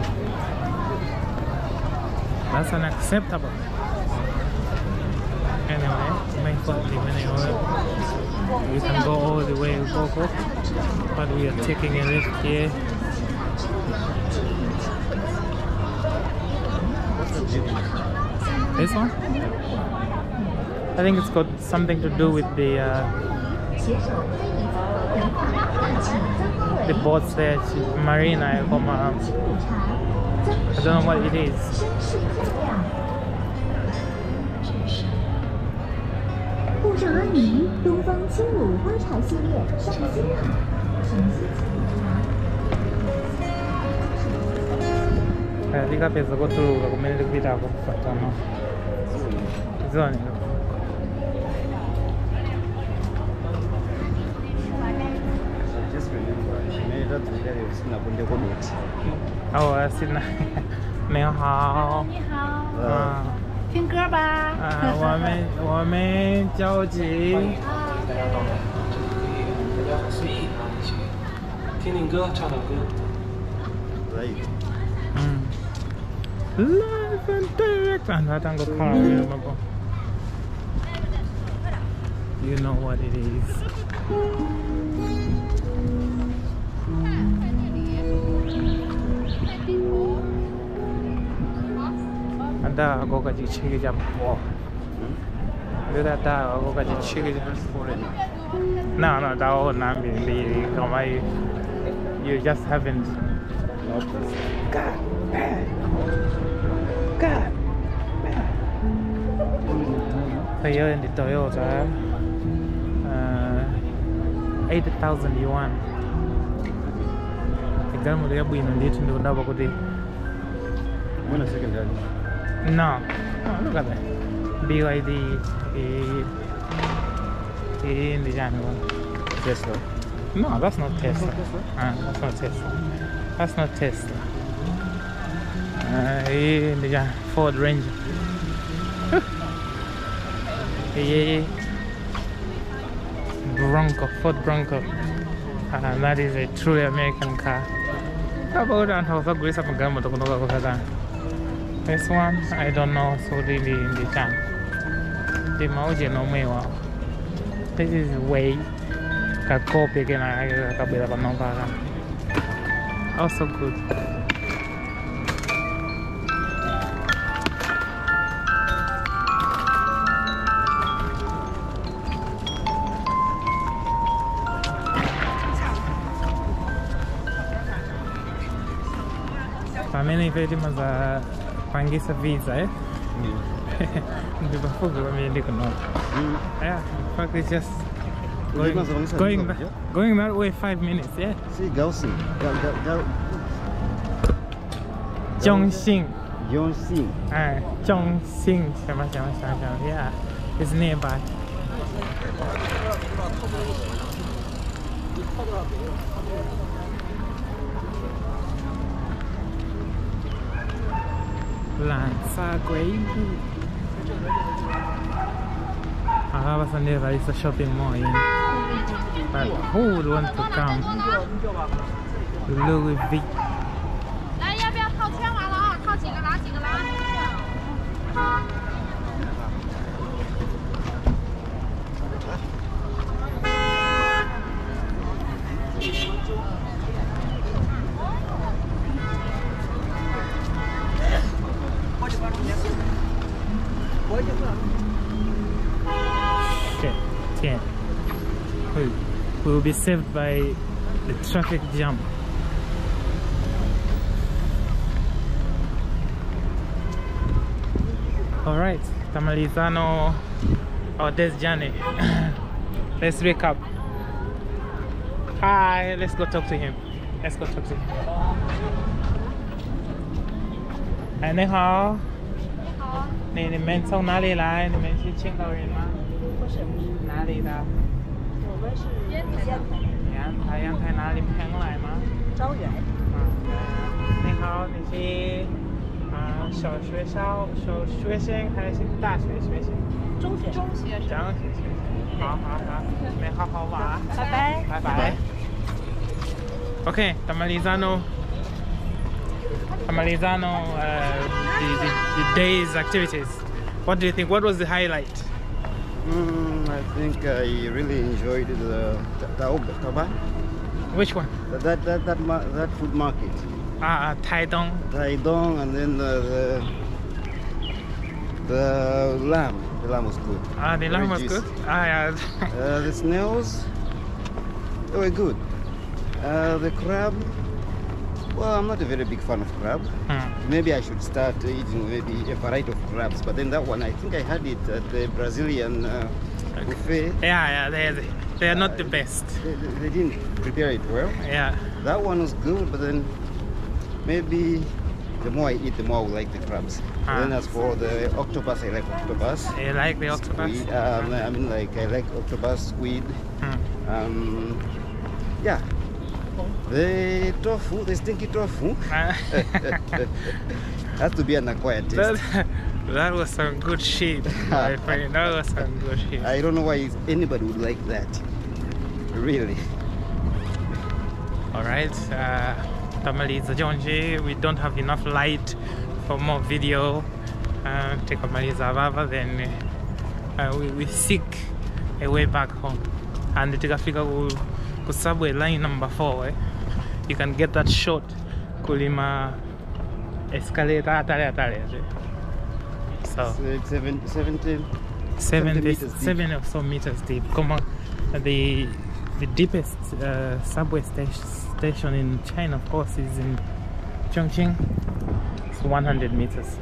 Speaker 1: That's unacceptable. Anyway, May 4th, we can go all the way to Boko, but we are taking a lift here. This one? I think it's got something to do with the boats there, marina. I don't know what it is. Tikapeza kotuluka kumene tikupitako kufatano zone. Oh, 你好。
Speaker 4: 你好。听歌吧。
Speaker 1: 我们焦急。
Speaker 12: 大家到了，这里大家很随意啊，一起听听歌，唱唱歌。
Speaker 2: 可以。
Speaker 1: Live and direct and you know what it is. No, you just haven't. God damn. God damn. So in the Toyota, 80,000 yuan. No, look at that. BYD in the jungle.
Speaker 2: Tesla.
Speaker 1: No, that's not Tesla. That's not Tesla. That's not Tesla. In the Ford Ranger. Yeah. Bronco, Ford Bronco. That is a truly American car. This one, I don't know, so really in the jam. The Maoji no me wow. This is way kakopi kena kabwera panopa. Also good. Pamene ife timaza pangisa visa, eh? Ndi pafupi pamene ndikunoka. Yeah, in fact it's just going that way 5 minutes, yeah.
Speaker 2: See, Gaoxing.
Speaker 1: Zhongxing.
Speaker 2: Zhongxing.
Speaker 1: Zhongxing. Yeah, it's nearby. Is a shopping mall in. But who would want to come? Louis V. Shit, we will be saved by the traffic jam. All right, tamalizano our day's journey. Let's recap. Hi, let's go talk to him. Let's go talk to him. 哎，你好。你好。你们从哪里来？你们是青岛人吗？
Speaker 4: 不是，不是。
Speaker 1: 哪里的？
Speaker 4: 我们是烟台。
Speaker 1: 烟台，烟台哪里？蓬莱吗？
Speaker 4: 招远。
Speaker 1: 啊，你好，你是小学生还是大学学生？
Speaker 4: 中学。
Speaker 7: 中学生。
Speaker 1: 中学学生。好好好，你们好好玩。
Speaker 4: 拜拜。
Speaker 1: 拜拜。Okay, tamalizano the day's activities. What do you think? What was the highlight?
Speaker 2: I think I really enjoyed the Taoba.
Speaker 1: Which one?
Speaker 2: That food market.
Speaker 1: Taidong.
Speaker 2: Taidong, and then the lamb. The lamb was good.
Speaker 1: The lamb was good. Yeah.
Speaker 2: The snails, they were good. The crab. Well, I'm not a very big fan of crab. Maybe I should start eating maybe a variety of crabs. But then that one, I think I had it at the Brazilian buffet.
Speaker 1: Yeah, they are not the best.
Speaker 2: They didn't prepare it well.
Speaker 1: Yeah.
Speaker 2: That one was good, but then maybe the more I eat, the more I will like the crabs. Then as for the octopus, I like octopus.
Speaker 1: You like the octopus?
Speaker 2: Squid, I mean, like, I like octopus, squid. Yeah. The tofu, the stinky tofu, has to be an acquired taste.
Speaker 1: That was some good shit, my friend. That was some good shit.
Speaker 2: I don't know why anybody would like that, really.
Speaker 1: All right, tamaliza jonji. We don't have enough light for more video. Tikamaliza vava, then we seek a way back home. And tikafika ku subway line number 4, eh? You can get that short kulima escalator atale. So 70 or so meters deep. Come on, the deepest subway station in China, of course, is in Chongqing. It's 100 meters.